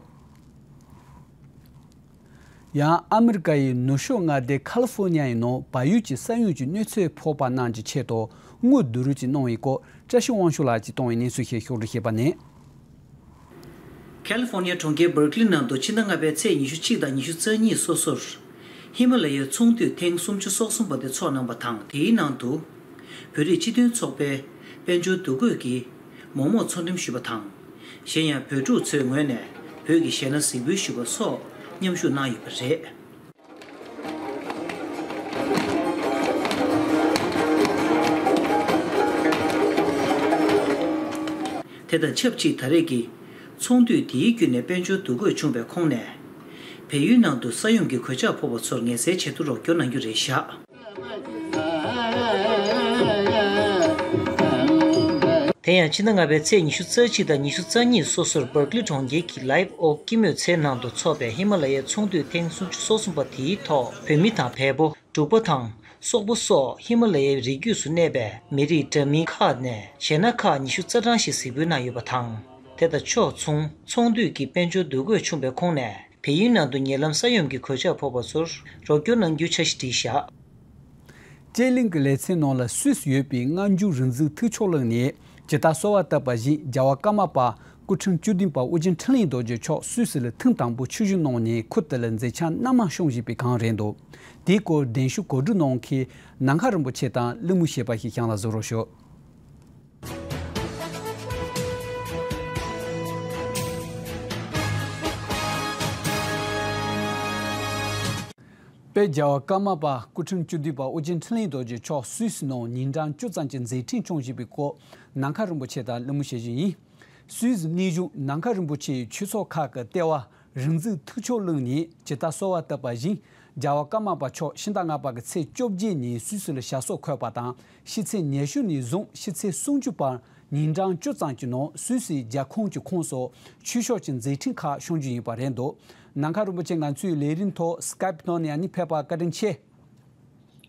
ཡང་ཨ་མི་རི་ཀ་ཡི་ནུབ་ཕྱོགས་མངའ་སྡེ་ཁ་ལི་ཧྥོ་ནི་ཡ་ཡི་ནང་བལ་ཡུལ་གྱི་ས་ཡོམ་གྱི་གནོད་འཚེ་ཕོག་པ་རྣམས་ཀྱི་ཆེད་དུ་དངུལ་བསྡུ་རུབ་ཅིག་གནང་བའི་སྐོར་བཀྲ་ཤིས་དབང་ཕྱུག་ལགས་ཀྱིས་བཏང་བའི་གནས་ཚུལ་ཞིག་ཕྱོགས་བསྒྲིགས་བྱས་པ་ནི། ཁ་ལི་ཧྥོ་ནི་ཡ་གྲོང་ཁྱེར་སྦར་ཀི་ལི་ནང་དུ་ཕྱི་ཟླ་ལྔ་པའི་ཚེས་ཉི་ཤུ་གཅིག་དང་ཉི་ཤུ་རྩ་གཉིས་སོ་སོར། ཧི་མ་ལ་ཡའི་ཚོང་འདུས་ཐེངས་སུམ་ཅུ་སོ་གསུམ་པ་དེ་འཚོགས་གནང་བ་དང་། དེའི་ནང་དུ། བོད་རིགས་སྤྱི་མཐུན་ཚོགས་པའི་དཔལ་འབྱོར་འདུ་འགོད་ཀྱིས་མོག་མོག་ཚོང་འགྲེམས་ཞུས་པ་དང་། གཞན་ཡང་བོད་ཕྲུག་ཚོའི་ངོས་ནས་བོད་ཀྱི་གཞས་སྣ་གཟིགས་འབུལ་ཞུས་པ་སོགས་མཉམ་ཞུགས་གནང་ཡོད་པ་རེད། དེ་དང་ཆབས་ཅིག་ད་རེས་ཀྱི་ཚོང་འདུས་དེའི་བརྒྱུད་ནས་དཔལ་འབྱོར་འདུ་འགོད་བྱུང་བའི་ཁོངས་ནས། བལ་ཡུལ་ནང་དུ་ས་ཡོམ་གྱི་གོད་ཆག་ཕོག་པ་ཚོར་ངལ་སེལ་ཆེད་དུ་རོགས་སྐྱོར་གནང་རྒྱུ་རེད་བཞག། དེ་ཡང་ཕྱི་ཟླ་ལྔ་པའི་ཚེས་ཉི་ཤུ་རྩ་གཅིག་དང་ཉི་ཤུ་རྩ་གཉིས་སོ་སོར་སྦར་ཀི་ལི་གྲོང་ཁྱེར་གྱི་Live Oak སྐྱིད་མོས་ཚལ་ནང་དུ་འཚོགས་པའི་ཧི་མ་ལ་ཡའི་ཚོང་འདུས་ཐེངས་སུམ་ཅུ་སོ་གསུམ་པ་དེའི་ཐོག་བོད་མི་དང་བལ་པོ། འབྲུག་པ་དང་། སོག་པོ་སོགས་ཧི་མ་ལ་ཡའི་རི་རྒྱུད་སུ་གནས་པའི་མི་རིགས་འདྲ་མིན་ཁག་ནས་གཞས་སྣ་ཁག་ཉི་ཤུ་རྩ་གྲངས་ཤིག་གཟིགས་འབུལ་གནང་ཡོད་པ་དང་། དེ་དང་ཕྱོགས་མཚུངས་ཚོང་འདུས་ཀྱི་དཔལ་འབྱོར་འདུ་འགོད་བྱུང་བའི་ཁོངས་ནས་བལ་ཡུལ་ནང་དུ་ཉེ་ལམ་ས་ཡོམ་གྱི་གོད་ཆག་ཕོག་པ་ཚོར་རོགས་སྐྱོར་གནང་རྒྱུའི་འཆར་གཞི་བསྒྲིགས་བཞག། དཔྱད་གླེང་གི་ལེ་ཚན་ནང་ལ་སུད་སི་ཡོད་པའི་སྔ་འགྱུར་རིག་འཛིན་ཐུགས་མཆོག་གླིང་ནས་ཇི་ལྟར་གསོལ་བ་བཏབ་པ་བཞིན་རྒྱལ་བ་ཀརྨ་པ་སྐུ་ཕྲེང་བཅུ་བདུན་པ་ཨོ་རྒྱན་འཕྲིན་ལས་རྡོ་རྗེ་མཆོག་སུད་སི་ལ་ཐེངས་དང་པོ་ཆིབས་བསྒྱུར་གནང་ནས་ཁུལ་དེ་ལ་མཛད་འཆར་སྣ་མང་སྐྱོང་བཞིན་པའི་སྒང་རེད་འདུག། དེའི་སྐོར་གདན་ཞུ་གོ་སྒྲིག་གནང་མཁན་ནམ་མཁའ་རིན་པོ་ཆེ་དང་གླེང་མོལ་བྱས་པ་ཞིག་གཤམ་ལ་གཟིགས་རོགས་ཞུ། དཔལ་རྒྱལ་བ་ཀརྨ་པ་སྐུ་ཕྲེང་བཅུ་བདུན་པ་ཨོ་རྒྱན་འཕྲིན་ལས་རྡོ་རྗེ་མཆོག་སུད་སི་ནང་ཉིན་གྲངས་བཅུ་ཙམ་གྱི་མཛད་འཕྲིན་སྐྱོང་བཞིན་པའི་སྐོར་ནམ་མཁའ་རིན་པོ་ཆེ་དང་གླེང་མོལ་བྱེད་བཞིན་ཡིན། སུད་སི་གནས་གཞུང་ནམ་མཁའ་རིན་པོ་ཆེའི་ཆོས་ཚོགས་ཁག་གི་ལྟེ་བ་རིག་འཛིན་ཐུགས་མཆོག་གླིང་ནས་ཇི་ལྟར་གསོལ་བ་བཏབ་པ་བཞིན་རྒྱལ་བ་ཀརྨ་པ་མཆོག་ཕྱི་ཟླ་ལྔ་པ་གི་ཚེས་བཅོ་བརྒྱད་ཉིན་སུད་སི་ལ་ཞག་སོར་འཁོད་པ་དང་ཕྱི་ཚེས་ཉི་ཤུ་ནས་བཟུང་ཕྱི་ཚེས་སུམ་ཅུ་བར་ཉིན་གྲངས་བཅུ་ཙམ་གྱི་ནང་སུད་སིའི་རྒྱལ་ཁོངས་ཀྱི་ཁོངས་སུ་ཆོས་ཕྱོགས་ཀྱི་མཛད་འཕྲིན་ཁག་སྐྱོང་རྒྱུ་ཡིན་པ་རེད་འདུག། ནམ་མཁའ་རིན་པོ་ཆེ་ང་ཚོའི་ལས་རིམ་ཐོག་སི་ཀའེ་པི་ནང་ནས་ཨ་ནི་ཕེབས་པར་བཀའ་དྲིན་ཆེ།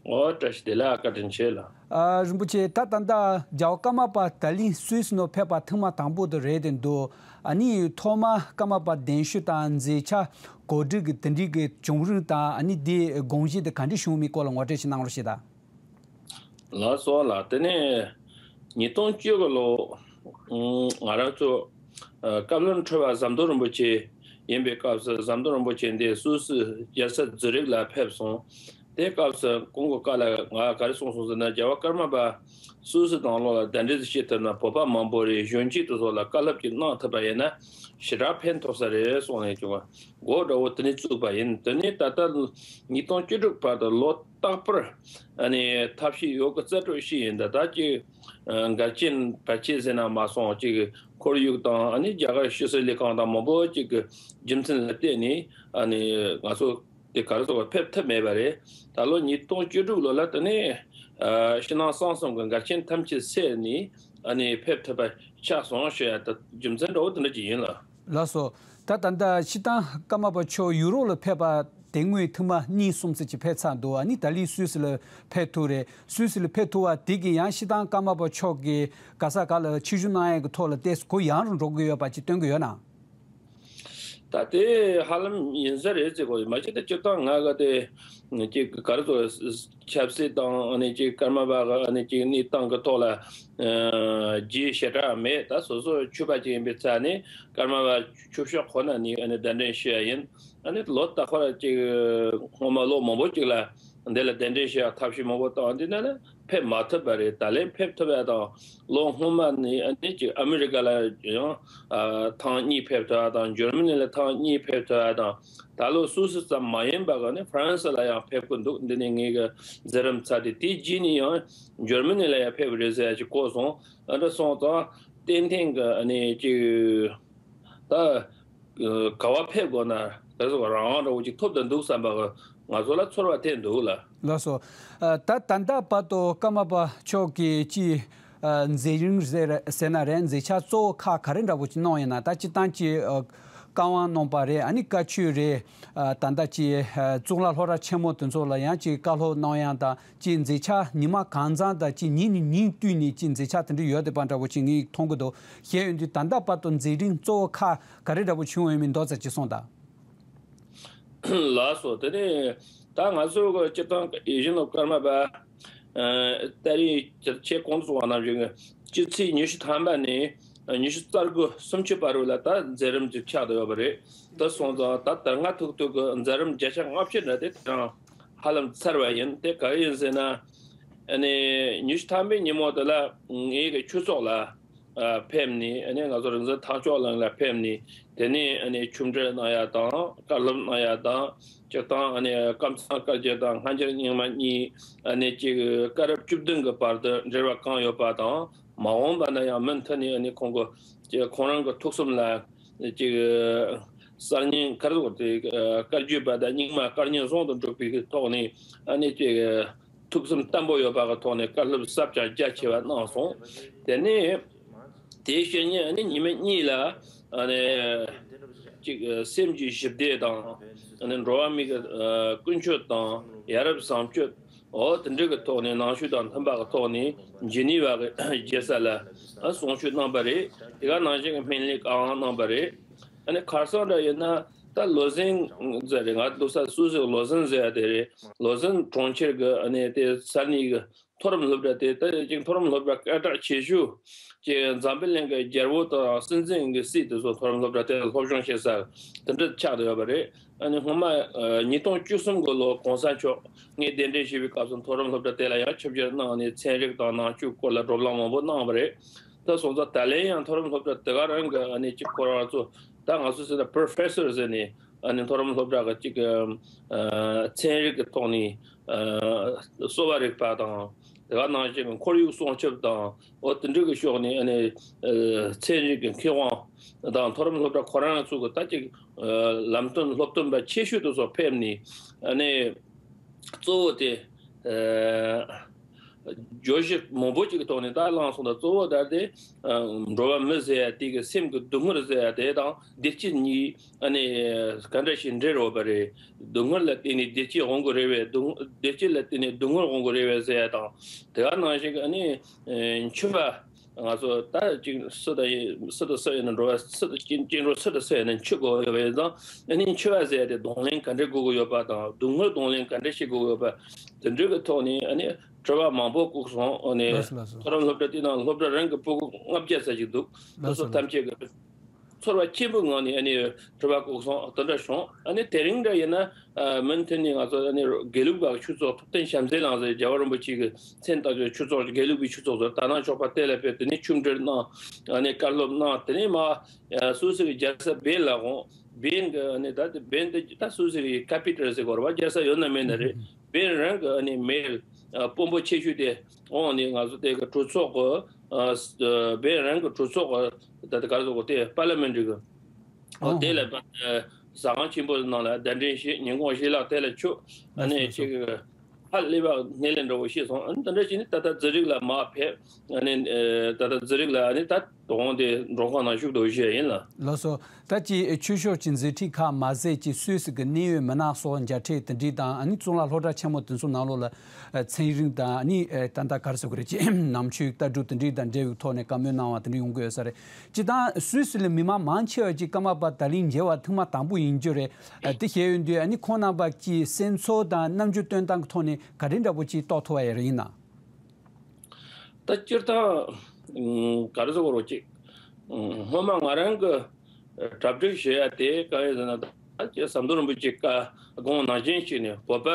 ཨོ། བཀྲ་ཤིས་བདེ་ལེགས། བཀའ་དྲིན་ཆེ་ལགས། ཨ། རིན་པོ་ཆེ། ད་ད་ལྟ་རྒྱལ་བ་ཀརྨ་པ་ད་ལན་སུད་སི་ནང་ཕེབས་པ་ཐེངས་མ་དང་པོ་དེ་རེད་དེ་འདུག་ཨ་ནི་ཐོག་མ་ཀརྨ་པ་གདན་ཞུ་དང་མཛད་འཆར་གོ་སྒྲིག་གི་དེ་འདྲའི་གི་བྱུང་རིམ་དང་། ཨ་ནི་དེའི་དགོངས་གཞི་དེ་ག་འདྲ་བྱུང་མིན་སྐོར་ལ་ངོ་སྤྲོད་ཅིག་གནང་རོགས་བྱེད་དང་། ལགས་སོ་ལགས། དེ་ནས་ཉིས་སྟོང་བཅུ་དགུ་ལོ། ང་རང་ཚོ་ཨ་བཀའ་བློན་ཁྲི་པ་ཟམ་གདོང་རིན་པོ་ཆེ་ཡིན་པའི་སྐབས་སུ། ཟམ་གདོང་རིན་པོ་ཆེ་འདི་སུད་སི་རྒྱལ་ས་ཛུ་རིག་ལ་ཕེབས་སོང་། དེ་སྐབས་སུ་ཁོང་གི་བཀའ་ལ་ང་ག་རེ་གསུངས་སོང་ཟེར་ན། རྒྱལ་བ་ཀརྨ་པ་སུད་སི་ནང་ལོགས་ལ་གདན་འདྲེན་བྱེད་ཐུབ་ན། བོད་པ་མང་པོ་རེད། གཞོན་སྐྱེས་དེ་ཚོ་ལ་བཀའ་སློབ་ཅིག་གནང་ཐུབ་པ་ཡིན་ན་ཞེ་དྲག་ཕན་ཐོགས་ས་རེད་གསུངས་ནས་བྱུང་བ། འགོ་འདྲ་བོ་དེ་ནས་བཙུགས་པ་ཡིན། དེ་ནས་ད་ལྟ་ཉིས་སྟོང་བཅུ་དྲུག་བར་དུ་ལོ་རྟག་པར་ཨ་ནི་ཐབས་ཤེས་ཡོད་དགུ་རྩལ་སྤྲུགས་ཤིག་ཡིན། ད་ལྟ་ཅིག་འགལ་རྐྱེན་བར་ཆད་ཟེར་ན་མ་སོང་། ཅིག་ཁོར་ཡུག་དང་། ཨ་ནི་རྒྱ་གར་ཕྱི་སྲིད་ལས་ཁང་དང་མང་པོ་ཅིག་གི་རྒྱུ་མཚན་ལ་བརྟེན་ནས། ཨ་ནི་ང་ཚོ་དེ་ག་རེ་ཟེར་དགོས། ཕེབས་ཐུབ་མེད་པ་རེད། ད་ལོ་ཉིས་སྟོང་བཅུ་དྲུག་ལོ་ལ་དེ་ནས་ཨ་ཕྱི་ནང་གསང་གསུམ་གྱི་འགལ་རྐྱེན་ཐམས་ཅད་སེལ་ནས། ཨ་ནི་ཕེབས་ཐུབ་པ་ཆགས་སོང་ཞུ་ཡ། ད་རྒྱུ་མཚན་འདྲ་བོ་དེ་འདྲ་ཅིག་ཡིན་ལགས། ལགས་སོ། ད་ད་ལྟ་སྤྱིར་བཏང་ཀརྨ་པ་མཆོག་ཡུ་རོབ་ལ་ཕེབས་པ་དེ་སྔོན་ཐེངས་མ་གཉིས་གསུམ་ཙམ་ཅིག་ཕེབས་ཚར་འདུག་ཨ་ནི་ད་ལན་སུད་སི་ལ་ཕེབས་ཐུབ་རེད། སུད་སི་ལ་ཕེབས་ཐུབ་པ་དེ་གིས་ཡང་སྤྱིར་བཏང་ཀརྨ་པ་མཆོག་གིས་ག་ས་ག་ལ་ཆིབས་བསྒྱུར་གནང་ཡས་ཀྱི་ཐོག་ལ་ཏོག་ཙམ་གུ་ཡངས་རུ་འགྲོ་གི་ཡོད་པ་ཅིག་སྟོན་གྱི་ཡོད་ན། ད་དེ་ཧ་ལམ་ཡིན་ས་རེད་ཟེར་དགོས། མ་གཞི་དེ་སྤྱིར་བཏང་ང་ག་དེ་ཅིག་ག་རེ་ཟེར། ཆབ་སྲིད་དང་། ཨ་ནི་ཅིག་ཀརྨ་པ་གི་ཨ་ནི་ཅིག་གནས་སྟངས་ཀྱི་ཐོག་ལ་ཨ་རྒྱུས་ཞེ་དྲག་མེད། ད་སོ་སོ་ཆོས་པ་ཅིག་ཡིན་པའི་ཆ་ནས་ཀརྨ་པ་ཆོས་ཕྱོགས་ཁོ་ན་ནས་ཨ་ནི་གདན་འདྲེན་ཞུ་ཡ་ཡིན། ཨ་ནི་ལོ་རྟག་པར་ཅིག་སྔོན་མ་ལོ་མང་པོ་ཅིག་ལ་འདི་ལ་གདན་འདྲེན་ཞུ་ཡ་ཐབས་ཤེས་མང་པོ་བཏང་། འདི་ནས་ལ་ཕེབས་མ་ཐུབ་པ་རེད། ད་ལན་ཕེབས་ཐུབ་ཡ་དང་། ལོ་སྔོན་མ་ནས་ཨ་ནི་ཅིག་ཨ་མི་རི་ཀ་ལ་ཡང་ཨ་ཐེངས་གཉིས་ཕེབས་ཐུབ་ཡ་དང་། འཇར་མ་ནི་ལ་ཐེངས་གཉིས་ཕེབས་ཐུབ་ཡ་དང་། ད་ལོ་སུད་སི་ཙམ་མ་ཡིན་པ་ག་ནས་ཧྥ་རན་སི་ལ་ཡང་ཕེབས་ཀྱི་འདུག་འདི་ནས་ངེད་ཀྱི་མཛད་རིམ་ཚར་ཏེ། དེའི་རྗེས་ནས་ཡང་འཇར་མ་ནི་ལ་ཡང་ཕེབས་རེད་ཟེར་ཡ་ཅིག་གོ་སོང་། ཨ་འདྲ་སོང་ཙང་ཏན་ཏན་གྱི་ཨ་ནི་ཅིག་ད་ག་བ་ཕེབས་དགོས་ན་དེ་ཚོ་རང་དབང་འདྲ་བོ་ཅིག་ཐོབ་ཏུ་འདུག་བསམ་པ་གི་ང་ཚོ་ལ་ཚོར་བ་ཐེབས་འདུག་ལགས། ལགས་སོ། ཨ། ད་ད་ལྟ་བར་དུ་ཀརྨ་པ་མཆོག་གིས་ཅིག་ཨ། མཛད་རིམ་ཟེར་ཟེར་ན་རེད། མཛད་འཆར་གཙོ་བོ་ཁག་ག་རེ་འདྲ་པོ་ཅིག་གནང་ཡོད་ན། ད་སྤྱིར་བཏང་ཅིག་ཨ། བཀའ་དབང་གནང་པ་རེད། ཨ་ནི་བཀའ་ཆོས་རེད། ཨ། ད་ལྟ་ཅིག་ཨ། གཙུག་ལག་སློབ་གྲྭ་ཆེན་མོ་དེ་ཚོ་ལ་ཡང་ཅིག་བཀའ་སློབ་གནང་ཡ་དང་། ཅིག་མཛད་འཆར་ཉི་མ་གང་ཚང་དང་། ཅིག་ཉིན་ནས་ཉིན་བསྟུད་ནས་ཅིག་མཛད་འཆར་དེ་འདྲ་ཡོད་བསྡད་པ་འདྲ་པོ་ཅིག་ངས་མཐོང་གི་འདུག་བཤད་ཡོང་དུས་ད་ལྟ་བར་དུ་མཛད་རིམ་གཙོ་བོ་ཁག་ག་རེ་འདྲ་པོ་བྱུང་ཡོད་མེད་མདོ་ཙམ་ཅིག་གསུངས་དང་། ལགས་སོ། དེ་ནས་ད་ང་ཚོ་གི་སྤྱིར་བཏང་ཡིད་བཞིན་ནོར་བུ་ཀརྨ་པ་ཨ་ད་རེས་ཁྱེད་ཁོང་ཚོ་གསུངས་པ་ནང་བཞིན་གྱི་སྤྱི་ཚེས་ཉི་ཤུ་ཐམ་པ་ནས་ཉི་ཤུ་རྩ་དགུ་སུམ་ཅུ་བར་དུ་ལ་ད་མཛད་རིམ་ཅིག་ཆགས་བསྡད་ཡོད་པ་རེད། དེ་སོང་ཙང་ད་ད་སྔ་ཐུག་ཐུག་གི་མཛད་རིམ་བརྒྱ་ཆ་ལྔ་བཅུ་འདྲ་དེ་དེ་རིང་ཧ་ལམ་ཚར་བ་ཡིན། དེ་ག་རེ་ཡིན་ཟེར་ན། ཨ་ནི་ཉི་ཤུ་ཐམ་པའི་ཉིན་མོ་དེ་ལ་ངེད་ཀྱི་ཆོས་ཚོགས་ལ་ཨ་ཕེབས་ནས། ཨ་ནི་ང་ཚོ་རིག་འཛིན་ཐང་ལྕོག་གླིང་ལ་ཕེབས་ནས། དེ་ནས་ཨ་ནི་ཆོས་འབྲེལ་གནང་ཡ་དང་། བཀའ་སློབ་གནང་ཡ་དང་། སྤྱིར་བཏང་ཨ་ནི་ཀམ་ཚང་བཀའ་བརྒྱུད་དང་སྔ་འགྱུར་རྙིང་མ་གཉིས། ཨ་ནི་ཅིག་སྐབས་རབས་བཅུ་བདུན་གྱི་བར་དུ་འབྲེལ་བ་གང་ཡོད་པ་དང་། མ་འོངས་པ་ན་ཡང་མུ་མཐུད་ནས་ཨ་ནི་ཁོང་གི་ཁོང་རང་གི་ཐུགས་གསུམ་ལ་ཅིག་གསར་རྙིང་ག་རེ་ཟེར་དགོས་རེད། བཀའ་བརྒྱུད་པ་དང་རྙིང་མ་སྐལ་རྙིང་ཟུང་དུ་འཇུག་པའི་ཐོག་ནས། ཨ་ནི་ཅིག་ཐུགས་བསམ་བརྟན་པོ་ཡོད་པ་གི་ཐོག་ནས་བཀའ་སློབ་ཟབ་ཅིང་རྒྱ་ཆེ་བ་གནང་སོང་། དེ་ནས་དེའི་ཕྱི་ཉིན་ཨ་ནི་ཉི་མ་གཉིས་ལ་ཨ་ནི་ཅིག་སེམས་ཀྱི་ཞི་བདེ་དང་། ཨ་ནི་འགྲོ་བ་མི་གི་ཀུན་སྤྱོད་དང་ཡ་རབས་བཟང་སྤྱོད། འོ་དེ་འདྲ་གི་ཐོག་ནས་ནང་ཆོས་དང་མཐུན་པ་གི་ཐོག་ནས་ཇི་ནི་ཝ་གི་རྒྱལ་ས་ལ་ཨ་གསུང་ཆོས་གནང་པ་རེད། དེ་ག་ནང་བཞིན་གྱི་སྨན་བླའི་བཀའ་དབང་གནང་པ་རེད། ཨ་ནི་ཁ་སང་འདྲ་ཡིན་ན་ད་ལོ་ཟན་ཟེར་རེད། ང་འདུག་ས་སུད་སི་ལོ་ཟན་ཟེར་ཡ་དེ་རེད། ལོ་ཟན་གྲོང་ཁྱེར་གྱི་ཨ་ནི་དེ་ས་གནས་ཀྱི་མཐོ་རིམ་སློབ་གྲྭ་དེ། ད་ཅིག་མཐོ་རིམ་སློབ་གྲྭ་སྐད་གྲགས་ཆེ་ཤོས་ཀྱི་འཛམ་བུ་གླིང་གི་རྒྱལ་པོ་དང་སྲིད་འཛིན་གྱི་སྲས་དེ་ཚོ་མཐོ་རིམ་སློབ་གྲྭ་དེ་ལ་སློབ་སྦྱོང་བྱེད་ས་དེ་འདྲ་ཆགས་བསྡད་ཡོད་པ་རེད། ཨ་ནི་སྔོན་མ་ཨ་ཉིས་སྟོང་བཅུ་གསུམ་གི་ལོ་གོང་ས་མཆོག་ངས་གདན་འདྲེན་ཞུས་པའི་སྐབས་སུ་མཐོ་རིམ་སློབ་གྲྭ་དེ་ལ་ཡང་ཆིབས་བསྒྱུར་གནང་ནས་ཚན་རིག་དང་ནང་ཆོས་སྐོར་ལ་བགྲོ་གླེང་མང་པོ་གནང་བ་རེད། ད་སོང་ཙང་ད་ལན་ཡང་མཐོ་རིམ་སློབ་གྲྭ་དེ་ག་རང་གི་ཨ་ནི་ཅིག་ཁོ་རང་ཚོ་ད་ང་ཚོ་ཟེར་ན་པོ་རོ་ཕེ་སར་ཟེར་ནས། ཨ་ནི་མཐོ་རིམ་སློབ་གྲྭ་གི་ཅིག་ཨ་ཚན་རིག་གི་ཐོག་ནས་ཨ་གསོ་བ་རིག་པ་དང་། དེ་ག་ནང་བཞིན་གྱི་ཁོར་ཡུག་སྲུང་སྐྱོབ་དང་། འོ་དེ་འདྲ་གི་ཕྱོགས་ནས་ཨ་ནི་ཨ་ཚན་རིག་གི་མཁས་དབང་དང་། མཐོ་རིམ་སློབ་གྲྭ་ཁོ་རང་ཚོ་གི་ད་ཅིག་ཨ་ལམ་སྟོན་སློབ་སྟོན་པ་ཆེ་ཤོས་དེ་ཚོ་ཕེབས་ནས། ཨ་ནི་གཙོ་བོ་དེ་ཨ་ བརྗོད་གཞི་མང་པོ་ཅིག་གི་ཐོག་ནས་ད་བླངས་སོང་། ད་གཙོ་བོ་ད་དེ་འགྲོ་བ་མི་ཟེར་ཡ་དེ་གི་སེམས་ཀྱི་སྡུག་བསྔལ་ཟེར་ཡ་དེ་དང་བདེ་སྐྱིད་གཉིས་ཨ་ནི་ག་འདྲ་ཞིག་འབྲེལ་ཡོད་པ་རེད། སྡུག་བསྔལ་ལ་བརྟེན་ནས་བདེ་སྐྱིད་འོང་གི་རེད་པས། སྡུག་བདེ་སྐྱིད་ལ་བརྟེན་ནས་སྡུག་བསྔལ་འོང་གི་རེད་པས་ཟེར་ཡ་དང་། དེ་ག་ནང་བཞིན་གྱི་ཨ་ནི་འཆི་བ། ང་ཚོ་ད་ཅིག་སུ་དང་ཡིན་སུ་དང་སུ་ཡིན་ན་འགྲོ་བ་སུ་དང་སྐྱེ་སྐྱེ་འགྲོ་སུ་དང་སུ་ཡིན་ན་འཆི་དགོས་ཡོད་པ་ཡིན་ཙང་། ཨ་ནི་འཆི་བ་ཟེར་ཡ་དེ་གདོང་ལེན་ག་འདྲ་དགོས་ཀྱི་ཡོད་པ་དང་། སྡུག་བསྔལ་གདོང་ལེན་ག་འདྲ་བྱེད་དགོས་ཀྱི་ཡོད་པ། དེ་འདྲ་གི་ཐོག་ནས་ཨ་ནི་དྲི་བ་མང་པོ་བཀུག་སོང་། ཨ་ནི་ལགས་སོ་ལགས་སོ། མཐོ་རིམ་སློབ་གྲྭ་དེ་ནང་སློབ་གྲྭ་རང་གི་ཕྲུ་གུ་ལྔ་བརྒྱ་ཙམ་ཞིག་འདུག། དེ་ལགས་ཚོ་སོ་ལགས། ཐམས་ཅད་ཀྱི་ཚོར་བ་ཆེན་པོའི་ངང་ནས་ཨ་ནི་དྲི་བ་བཀུག་སོང་། དེ་འདྲ་བྱུང་། ཨ་ནི་དེ་རིང་འདྲ་ཡིན་ན། ཨ། མུ་མཐུད་ནས་ང་ཚོ་ཨ་ནི་དགེ་ལུགས་པ་ཆོས་ཚོགས་ཐུབ་བསྟན་བྱམས་བརྩེའི་ལམ་ཟེར་རྒྱལ་བ་རིན་པོ་ཆེ་གི་མཚན་བཏགས་ཀྱི་ཆོས་ཚོགས། དགེ་ལུགས་པའི་ཆོས་ཚོགས་ཚོ་དག་སྣང་ཕྱོགས་པ་དེ་ལ་ཕེབས། དེ་ནས་ཆོས་འབྲེལ་གནང་། ཨ་ནི་བཀའ་སློབ་གནང་། དེ་ནས་མ་ཨ་སུད་སི་གི་རྒྱལ་ས་བྷེན་ལ་འོང་། བྷེན་གི་ཨ་ནི་ད་དེ་བྷེན་དེ་ད་སུད་སི་གི་ཀེ་པི་ཊལ་ཟེར་དགོས་རེད་པ། རྒྱལ་ས་ཡོད་ན་མེད་ན་རེད། བྷེན་རང་གི་ཨ་ནི་མེར་ཨ་དཔོན་པོ་ཆེ་ཤོས་དེ་འོང་ནས་ང་ཚོ་དེ་གི་གྲོས་ཚོགས་གི་ཨ་བྷེན་རང་གི་གྲོས་ཚོགས་གི་ད་དེ་ག་རེ་ཟེར་དགོས། དེ་པར་ལི་མེན་ཊི་གི། ཨོ། ཨོ་དེ་ལ་ཨ་ཟ་ཁང་ཆེན་པོ་ནང་ལ་གདན་འདྲེན་བྱས། ཉིན་གུང་ཞལ་ལག་དེ་ལ་མཆོད། ཨ་ནི་ལགས་སོ། ཅིག་ཧ་ལས་པ་སྣེ་ལེན་འདྲ་བོ་བྱས་སོང་། ཨ་ནི་དེ་འདྲ་བྱས་ནས་ད་ལྟ་ཛི་རིག་ལ་མར་ཕེབས། ཨ་ནི་ཨ་ད་ལྟ་ཛི་རིག་ལ་ཨ་ནི་ད་དོ་དགོང་དེ་མགྲོན་ཁང་ནང་བཞུགས་འདུག་ཞུ་ཡ་ཡིན་ལགས། ལགས་སོ། ད་ཅིག་ཆོས་ཕྱོགས་ཀྱི་མཛད་འཕྲིན་ཁག་མ་ཟད་ཅིག་སུད་སི་གི་གནད་ཡོད་མི་སྣ་སོགས་མཇལ་འཕྲད་དེ་འདྲ་དང་། ཨ་ནི་གཙུག་ལག་སློབ་གྲྭ་ཆེན་མོ་དེ་ཚོ་ནང་ལོགས་ལ་ཨ་ཚན་རིག་དང་། ཨ་ནི་ཨ་ད་ལྟ་ག་རེ་ཟེར་དགོས་རེད། ཅིག་ནང་ཆོས་ལྟ་གྲུབ་དེ་འདྲ་དང་འབྲེལ་བའི་ཐོག་ནས་བཀའ་མོལ་གནང་བ་དེ་འདྲ་ཡོང་གི་ཡོད་ས་རེད། སྤྱིར་བཏང་སུད་སི་ལ་མི་མང་མང་ཆེ་བ་ཅིག་ཀརྨ་པ་ད་ལན་མཇལ་བ་ཐེངས་མ་དང་པོ་ཡིན་རྒྱུ་རེད། ཨ་དེ་བཤད་ཡོང་དུས། ཨ་ནི་ཁོང་རྣམ་པ་ཀྱི་སེམས་ཚོར་དང་རྣམ་འགྱུར་སྟོན་སྟངས་ཀྱི་ཐོག་ནས་ག་རེ་འདྲ་པོ་ཅིག་རྟོགས་ཐུབ་པ་ཡོད་རེད། ཡིན་ན། ད་སྤྱིར་བཏང་ཨ་ག་རེ་ཟེར་དགོས་རེད། ཅིག་ཨ་སྔོན་མ་ང་རང་གི་གྲ་སྒྲིག་བྱེད་ཡ་དེ་གང་ཡིན་ཟེར་ན། ད་ཅིག་ཟམ་གདོང་རིན་པོ་ཆེ་བཀའ་དགོངས་ནང་བཞིན་བྱས་ནས་བོད་པ་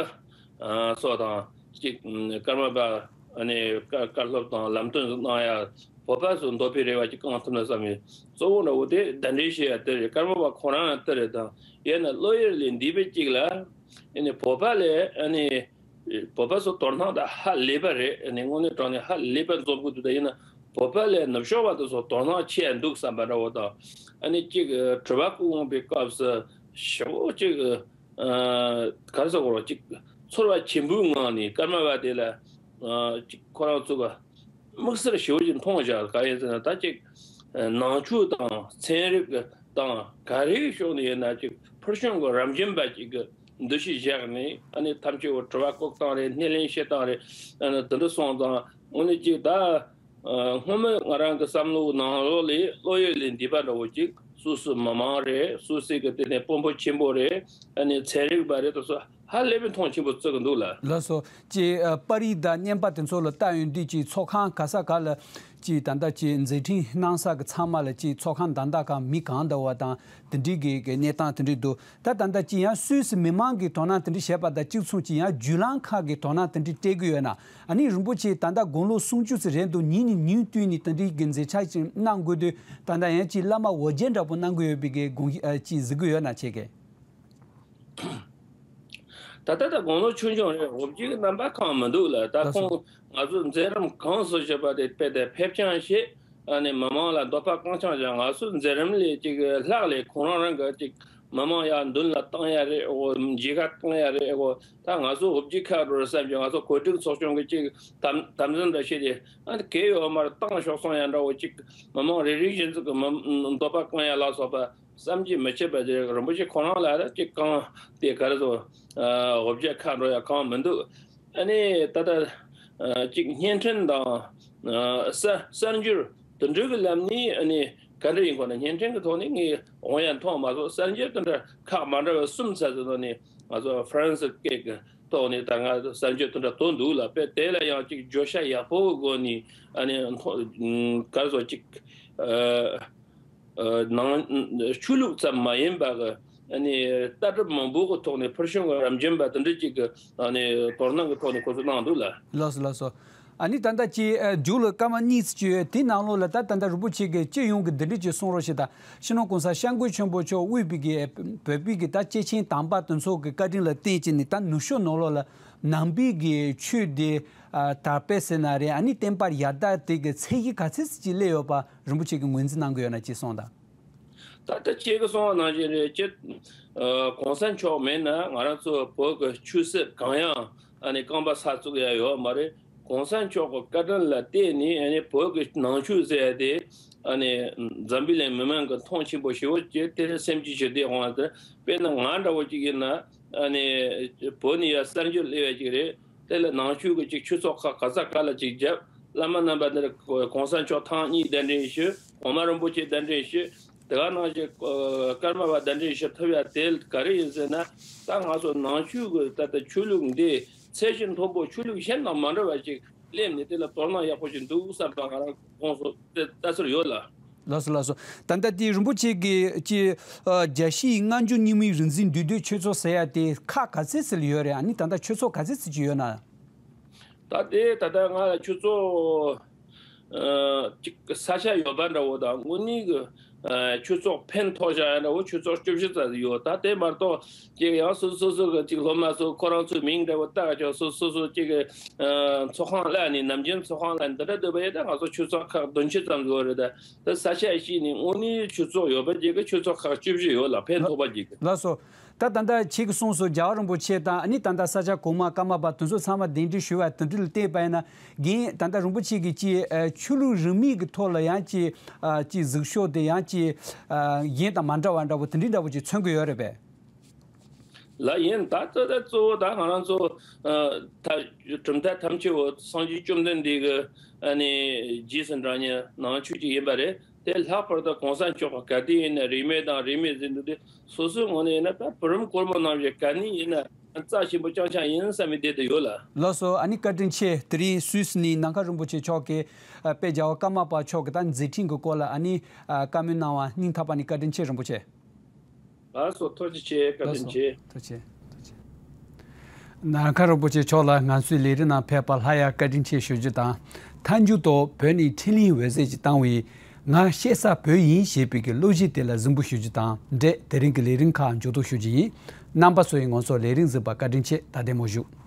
ཨ་སོགས་དང་། ཅིག་ཨ་ཀརྨ་པ་ཨ་ནི་བཀའ་བཀའ་སློབ་དང་ལམ་སྟོན་གནང་ཡ། བོད་པ་ཚོ་འདོད་པའི་རེ་བ་ཅིག་བསྐང་ཐུབ་ན་བསམ་ཡོད། གཙོ་བོ་འདྲ་བོ་དེ་གདན་འདྲེན་བྱེད་ཡ་དེ་རེད། ཀརྨ་པ་ཁོ་རང་ཡང་དེ་རེད། དང་ཡང་ན་བློ་ཡུལ་ལས་འདས་པའི་ཅིག་ལ། ཨ་ནི་བོད་པ་ལས་ཨ་ནི་བོད་པ་ཚོ་དོ་སྣང་ད་ཧ་ལས་པ་རེད། ཨ་ནི་དངོས་གནས་དྲང་གནས་ཧ་ལས་པ་འཛོམས་ཀྱི་འདུག། ད་ཡིན་ན་བོད་པ་ལས་ནུབ་ཕྱོགས་པ་དེ་ཚོ་དོ་སྣང་ཆེ་ཡ་འདུག་བསམ་པ་འདྲ་བོ་དང་། ཨ་ནི་ཅིག་དྲི་བ་བཀོད་འོང་པའི་སྐབས་སུ་ཞེ་པོ་ཅིག་ཨ་ག་རེ་ཟེར་དགོས་རེད། ཅིག་ཚོར་བ་ཆེན་པོའི་ངང་ནས་ཀརྨ་པ་དེ་ལ་ཨ་ཅིག་ཁོ་རང་ཚོ་གི་དམིགས་བསལ་ཞེ་པོ་ཅིག་མཐོང་བཞག། གང་ཡིན་ཟེར་ན། ད་ཅིག་ཨ་ནང་ཆོས་དང་ཚན་རིག་དང་ག་རེའི་ཕྱོགས་ནས་ཡིན་ན་ཅིག་ཕུལ་བྱུང་གི་རབ་འབྱམས་པ་ཅིག་གི་འདུ་ཤེས་བཞག་ནས། ཨ་ནི་ཐམས་ཅད་པོ་དྲི་བ་བཀོད་སྟངས་རེད། སྣེ་ལེན་བྱེད་སྟངས་རེད། ཨ་ནི་དེ་འདྲ་སོང་ཙང་། དངོས་གནས་ཅིག་ད་ཨ་སྔོན་མ་ང་རང་གི་བསམ་བློའི་ནང་ལོགས་ལས་བློ་ཡུལ་ལས་འདས་པ་འདྲ་བོ་ཅིག། སུད་སི་མི་མང་རེད། སུད་སི་གི་དེ་ནས་དཔོན་པོ་ཆེན་པོ་རེད། ཨ་ནི་ཚན་རིག་པ་རེད། དེ་ཚོ་ཧ་ལས་པའི་མཐོང་ཆེན་པོ་བརྩི་གི་འདུག་ལགས། ལགས་སོ། ཅིག་ཨ་པར་རིས་དང་བརྙན་པར་དེ་ཚོ་ལ་ལྟ་ཡོང་དུས། ཅིག་ཚོགས་ཁང་ག་ས་ག་ལ་ཅིག་ད་ལྟ་ཅིག་མཛད་འཕྲིན་གནང་ས་གི་ཚང་མ་ལ་ཅིག་ཚོགས་ཁང་ད་ལྟ་གང་མི་གང་འདྲ་བ་དང་དེ་འདྲའི་གི་གི་གནས་སྟངས་དེ་འདྲ་འདུག། ད་ད་ལྟ་ཅིག་ཡང་སུད་སི་མི་མང་གིས་དོ་སྣང་དེ་འདྲ་བྱས་པ་དང་གཅིག་མཚུངས། ཅིག་ཡང་བརྒྱུད་ལམ་ཁག་གིས་དོ་སྣང་དེ་འདྲ་སྤྲད་ཀྱི་ཡོད་ན། ཨ་ནི་རིན་པོ་ཆེ་ད་ལྟ་དགུང་ལོ་སུམ་ཅུ་ཙམ་རེད་འདུག། ཉིན་ནས་ཉིན་བསྟུད་ནས་དེ་འདྲའི་གི་མཛད་འཆར་ཅིག་གནང་དགོས་དུས། ད་ལྟ་ཡང་ཅིག་བླ་མ་འོ་བརྒྱལ་འདྲ་པོ་གནང་གི་ཡོད་པའི་གི་དགོངས་ཨ་ཅིག་གཟིགས་ཀྱི་ཡོད་ན། ཁྱེད་ཀྱིས། ད་ལྟ་ད་དགུང་ལོ་ཆུང་ཆུང་རེད། འོ་བརྒྱལ་གྱི་རྣམ་པ་གང་མི་འདུག་ལགས། ད་ལགས་སོ། ཁོང་ང་ཚོ་མཛད་རིམ་གང་སུ་བྱེད་པ་དེ་དཔེ་དེ་ཕེབས་རྐྱང་བྱེད། ཨ་ནི་མི་མང་ལ་འདོད་པ་བསྐང་རྐྱང་བྱེད། ང་ཚོའི་མཛད་རིམ་ལས་ཅིག་ལྷག་ལས་ཁོང་རང་རང་གི་ཅིག་མི་མང་ཡར་མདུན་ལ་བཏང་ཡ་རེད། འོ་མཇལ་ཁ་བཏང་ཡ་རེད། འོ་ད་ང་ཚོ་འོ་བརྒྱལ་ཁག་འགྲོ་རེད་བསམ་གྱི། ང་ཚོ་གོ་སྒྲིག་ཚོགས་ཆུང་གི་ཅིག་དམ་དམ་འཛིན་འདྲ་བྱས་ཏེ། ཨ་ནི་གལ་ཡོད་མ་རེད། བཏང་ཤོག་གསུང་ཡ་འདྲ་བོ་ཅིག་མི་མང་རེ་རེ་བཞིན་ཅིག་གི་མི་འདོད་པ་བསྐང་ཡ་ལ་སོགས་པ་བསམ་གྱིས་མི་ཁྱབ་པ་དེ་རིན་པོ་ཆེ་ཁོ་རང་ལ་ཅིག་གང་དེ་ག་རེ་ཟེར། ཨ་འོ་བརྒྱལ་ཁག་འགྲོ་ཡ་གང་མི་འདུག། ཨ་ནི་ད་ལྟ་ཨ་ཅིག་བརྙན་འཕྲིན་དང་ཨ་གསར་གསར་འགྱུར་དེ་འདྲ་གི་ལམ་ནས། ཨ་ནི་ག་འདྲ་ཡིན་གོ་ན། བརྙན་འཕྲིན་གི་ཐོག་ནས་ངས་འོང་ཡ་མཐོང་མ་སོང་། གསར་འགྱུར་དེ་འདྲ་ཁག་མ་འདྲ་བ་གསུམ་ཙམ་ཟིག་ནང་ནས་ང་ཚོ་ཧྥ་རན་སི་སྐད་ཀྱི་ཐོག་ནས་ད་ང་གསར་འགྱུར་དེ་འདྲ་ཐོན་འདུག་ལགས། དཔེ་དེ་ལ་ཡང་ཅིག་བརྗོད་བྱ་ཡག་པོ་གི་སྒོ་ནས། ཨ་ནི་མཐོ་ག་རེ་ཟེར། ཅིག་ཨ་ཨ་ནང་ཆོས་ལུགས་ཙམ་མ་ཡིན་པ་གི། ཨ་ནི་ལྟ་གྲུབ་མང་པོ་གི་ཐོག་ནས་ཕུལ་བྱུང་གི་རབ་འབྱམས་པ་དེ་འདྲ་ཅིག་གི། ཨ་ནི་དོ་སྣང་གི་ཐོག་ནས་ཁོ་ཚོས་གནང་འདུག་ལགས། ལགས་སོ། ལགས་སོ། ཨ་ནི་ད་ལྟ་ཅིག་ཨ་མཇུག་ལ་སྐར་མ་གཉིས་ཙམ་ཅིག་ཡོད། དེའི་ནང་ལོགས་ལ་ད་ད་ལྟ་རིན་པོ་ཆེ་གིས་སྤྱི་ཡོངས་ཀྱི་འདི་འདྲ་ཅིག་གསུང་རོགས་བྱེད་དང་། སྤྱི་ནོར་༸གོང་ས་༸སྐྱབས་མགོན་ཆེན་པོ་མཆོག་དབུས་པའི་གི་བོད་པའི་གི་ད་སྐྱེས་ཆེན་དམ་པ་དེ་ཚོ་གི་བཀའ་དྲིན་ལ་བརྟེན་བྱས་ནས། ད་ནུབ་ཕྱོགས་ནང་ལོགས་ལ་ནང་པའི་གི་ཆོས་དེ་ཨ་དར་སྤེལ་ཟེར་ན་རེད། ཨ་ནི་བསྟན་པ་ཡར་དར་དེ་གི་ཚད་གཞི་ག་ཚད་ཅིག་སླེབས་ཡོད་པ་རིན་པོ་ཆེ་གིས་ངོས་འཛིན་གནང་གི་ཡོད་ན་ཅིག་གསུངས་དང་། ད་ལྟ་ཁྱེད་ཀྱིས་གསུངས་པ་ནང་བཞིན་རེད། ཁྱེད་ཨ་༸གོང་ས་མཆོག་མེད་ན་ང་རང་ཚོ་བོད་ཀྱི་ཆོས་སྲིད་གང་ཡང་ཨ་ནི་རྐང་པ་ས་བཙུགས་ཡ་ཡོད་མ་རེད། གོང་ས་མཆོག་གི་བཀའ་དྲིན་ལ་བརྟེན་ནས་ཨ་ནི་བོད་ཀྱི་ནང་ཆོས་ཟེར་ཡ་དེ་ཨ་ནི་འཛམ་བུ་གླིང་མི་མང་གི་མཐོང་ཆེན་པོ་ཞེ་པོ་ཅིག་དེ་སེམས་ཀྱི་ཞི་བདེ་དབང་དུ། དཔེར་ན་ང་འདྲ་བོ་ཅིག་ཡིན་ན་ཨ་ནི་བོད་ནས་ཡར་གསར་འགྱུར་སླེབས་ཡ་ཅིག་རེད། དེ་ལ་ནང་ཆོས་ཀྱི་ཅིག་ཆོས་ཚོགས་ཁག་ག་ས་ག་ལ་ཅིག་བརྒྱབ། བླ་མ་རྣམ་པ་འདིར་གོང་ས་མཆོག་ཐེངས་གཉིས་གདན་འདྲེན་ཞུས། གོང་མ་རིན་པོ་ཆེ་གདན་འདྲེན་ཞུས། དེ་ག་ནང་བཞིན་ཀརྨ་པ་གདན་འདྲེན་ཞུ་ཐུབ་ཡ་དེ་ག་རེ་ཡིན་ཟེར་ན། ད་ང་ཚོ་ནང་ཆོས་ཀྱི་ད་ལྟ་ཆོས་ལུགས་འདི་ཚད་གཞི་མཐོན་པོ་ཆོས་ལུགས་གཞན་དང་མ་འདྲ་བ་ཞིག་སླེབས་ནས་དེ་ལ་དོ་སྣང་ཡག་པོ་ཞིག་འདུག་བསམ་པ་ང་རང་དགོངས་སུ་ལྟ་ཚུལ་ཡོད་ལ། ལགས་སོ་ལགས་སོ། ད་ལྟ་དེ་རིན་པོ་ཆེ་གིས་ཀྱི་ཨ་རྒྱལ་སྤྱིའི་སྔ་འགྱུར་རྙིང་མའི་རིག་འཛིན་འདུས་སྡོད་ཆོས་ཚོགས་ཟེར་ཡ་དེ་ཁག་ག་ཚད་ཙམ་ཡོད་རེད། ཨ་ནི་ད་ལྟ་ཆོས་ཚོགས་ག་ཚད་ཙམ་ཅིག་ཡོད་ན། ད་དེ་ད་ལྟ་ང་ལ་ཆོས་ཚོགས་ཨ་ཅིག་ས་ཆ་ཡོད་པ་འདྲ་བོ་དང་དངོས་གནས་ཀྱི་ཨ་ཆོས་ཚོགས་ཕན་ཐོགས་བཞག་ཡ་འདྲ་བོ་ཆོས་ཚོགས་བཅུ་བཞི་ཙམ་ཡོད། ད་དེ་མ་གཏོགས་ཅིག་ཡང་སོ་སོ་སོ་གི་ཅིག་སློབ་མ་ཚོ་ཁོ་རང་ཚོའི་མིང་འདྲ་བོ་བཏགས་ཀྱང་སོ་སོ་སོ་ཅིག་གི་ཨ་ཚོགས་ཁང་ལ་ནི་ནམ་རྒྱུན་ཚོགས་ཁང་ལ་འདི་འདྲ་འདོད་པ་ཡོད། ད་ང་ཚོ་ཆོས་ཚོགས་ཁག་བདུན་ཅུ་ཙམ་ཡོད་རེད། ད་ད་ས་ཆ་ཞིག་ནི་དངོས་གནས་ཆོས་ཚོགས་ཡོད་པ་ཅིག་གི་ཆོས་ཚོགས་ཁག་བཅུ་བཞི་ཡོད་ལ་ཕན་ཐོགས་པ་ཅིག་གི། ལགས་སོ། ད་ད་ལྟ་ཁྱེད་ཀྱིས་གསུངས་སོ། རྒྱལ་བ་རིན་པོ་ཆེ་དང་ཨ་ནི་ད་ལྟ་ས་སྐྱ་གོང་མ་ཀརྨ་པ་དེ་ཚོ་ཚང་མ་གདན་འདྲེན་ཞུ་བ་དེ་འདྲ་ལ་བལྟས་པ་ཡིན་ན། རྒན་ད་ལྟ་རིན་པོ་ཆེ་གིས་ཅིག་ཨ་ཆོས་ལུགས་རིས་མེད་ཀྱི་ཐོག་ལ་ཡང་ཅིག་ཨ་ཅིག་གཟིགས་ཕྱོགས་དེ་ཡང་ཅིག་ཨ་གཞན་དང་མ་འདྲ་བ་འདྲ་བོ་དེ་འདྲའི་འདྲ་བོ་ཅིག་མཚོན་གྱི་ཡོད་རེད་པས། ལགས་ཡིན། ད་ལྟ་ད་གཙོ་བོ་ད་ང་རང་ཚོ་ཨ་ད་གྲུབ་མཐའ་ཐམས་ཅད་པོ་སངས་རྒྱས་བཅོམ་ལྡན་འདས་ཀྱི་ཨ་ནི་རྗེས་སུ་འབྲང་ཉན་ནང་ཆོས་ཅིག་ཡིན་པ་རེད། དེ་ལྷག་པར་དུ་གོང་ས་མཆོག་གི་ག་དུས་ཡིན་ན་རིས་མེད་དང་རིས་མེད་ཟེར་འདུག་དེ་སོ་སོའི་ངོས་ནས་ཡིན་ན་ད་བུ་རམ་གོར་མོ་ནང་བཞིན་ག་ནས་ཡིན་ན་རྩ་ཆེན་པོ་རྐྱང་རྐྱང་ཡིན་བསམ་པའི་བདེ་དུ་ཡོད་ལ། ལགས་སོ། ཨ་ནི་བཀའ་དྲིན་ཆེ། དེ་རིང་སུད་སི་ནས་ནམ་མཁའ་རིན་པོ་ཆེ་མཆོག་གིས་ཨ་དཔལ་རྒྱལ་བ་ཀརྨ་པ་མཆོག་གི་ད་མཛད་འཕྲིན་གྱི་སྐོར་ལ་ཨ་ནི་ཨ་བཀའ་མོལ་གནང་བ་སྙིང་ཐག་པ་ནས་བཀའ་དྲིན་ཆེ་རིན་པོ་ཆེ། ལགས་སོ། ཐུགས་རྗེ་ཆེ། བཀའ་དྲིན་ཆེ། ཐུགས་རྗེ་ཆེ། ཐུགས་རྗེ་ཆེ། ནམ་མཁའ་རིན་པོ་ཆེ་མཆོག་ལ་ང་ཚོའི་ལས་རིམ་ནང་ཕེབས་པ་སླར་ཡང་བཀའ་དྲིན་ཆེ་ཞུ་རྒྱུ་དང་། མཐའ་མཇུག་ཏུ་བོད་ནས་འཕྲིན་ལས་འོད་ཟེར་ཅིག་བཏང་བའི་ང་ཤེས་ས་བོད་ཡིན་ཞེས་པའི་གི་གླུ་གཞས་དེ་ལ་གཟིགས་འབུལ་ཞུ་རྒྱུ་དང་འབྲེལ་དེ་རིང་གི་ལས་རིམ་ཁག་མཇུག་བསྡོམས་ཞུ་རྒྱུ་ཡིན། རྣམ་པ་ཚོ་ཡིས་ང་ཚོའི་ལས་རིམ་གཟིགས་པར་བཀའ་དྲིན་ཆེ། ད་བདེ་མོ་བཞུགས།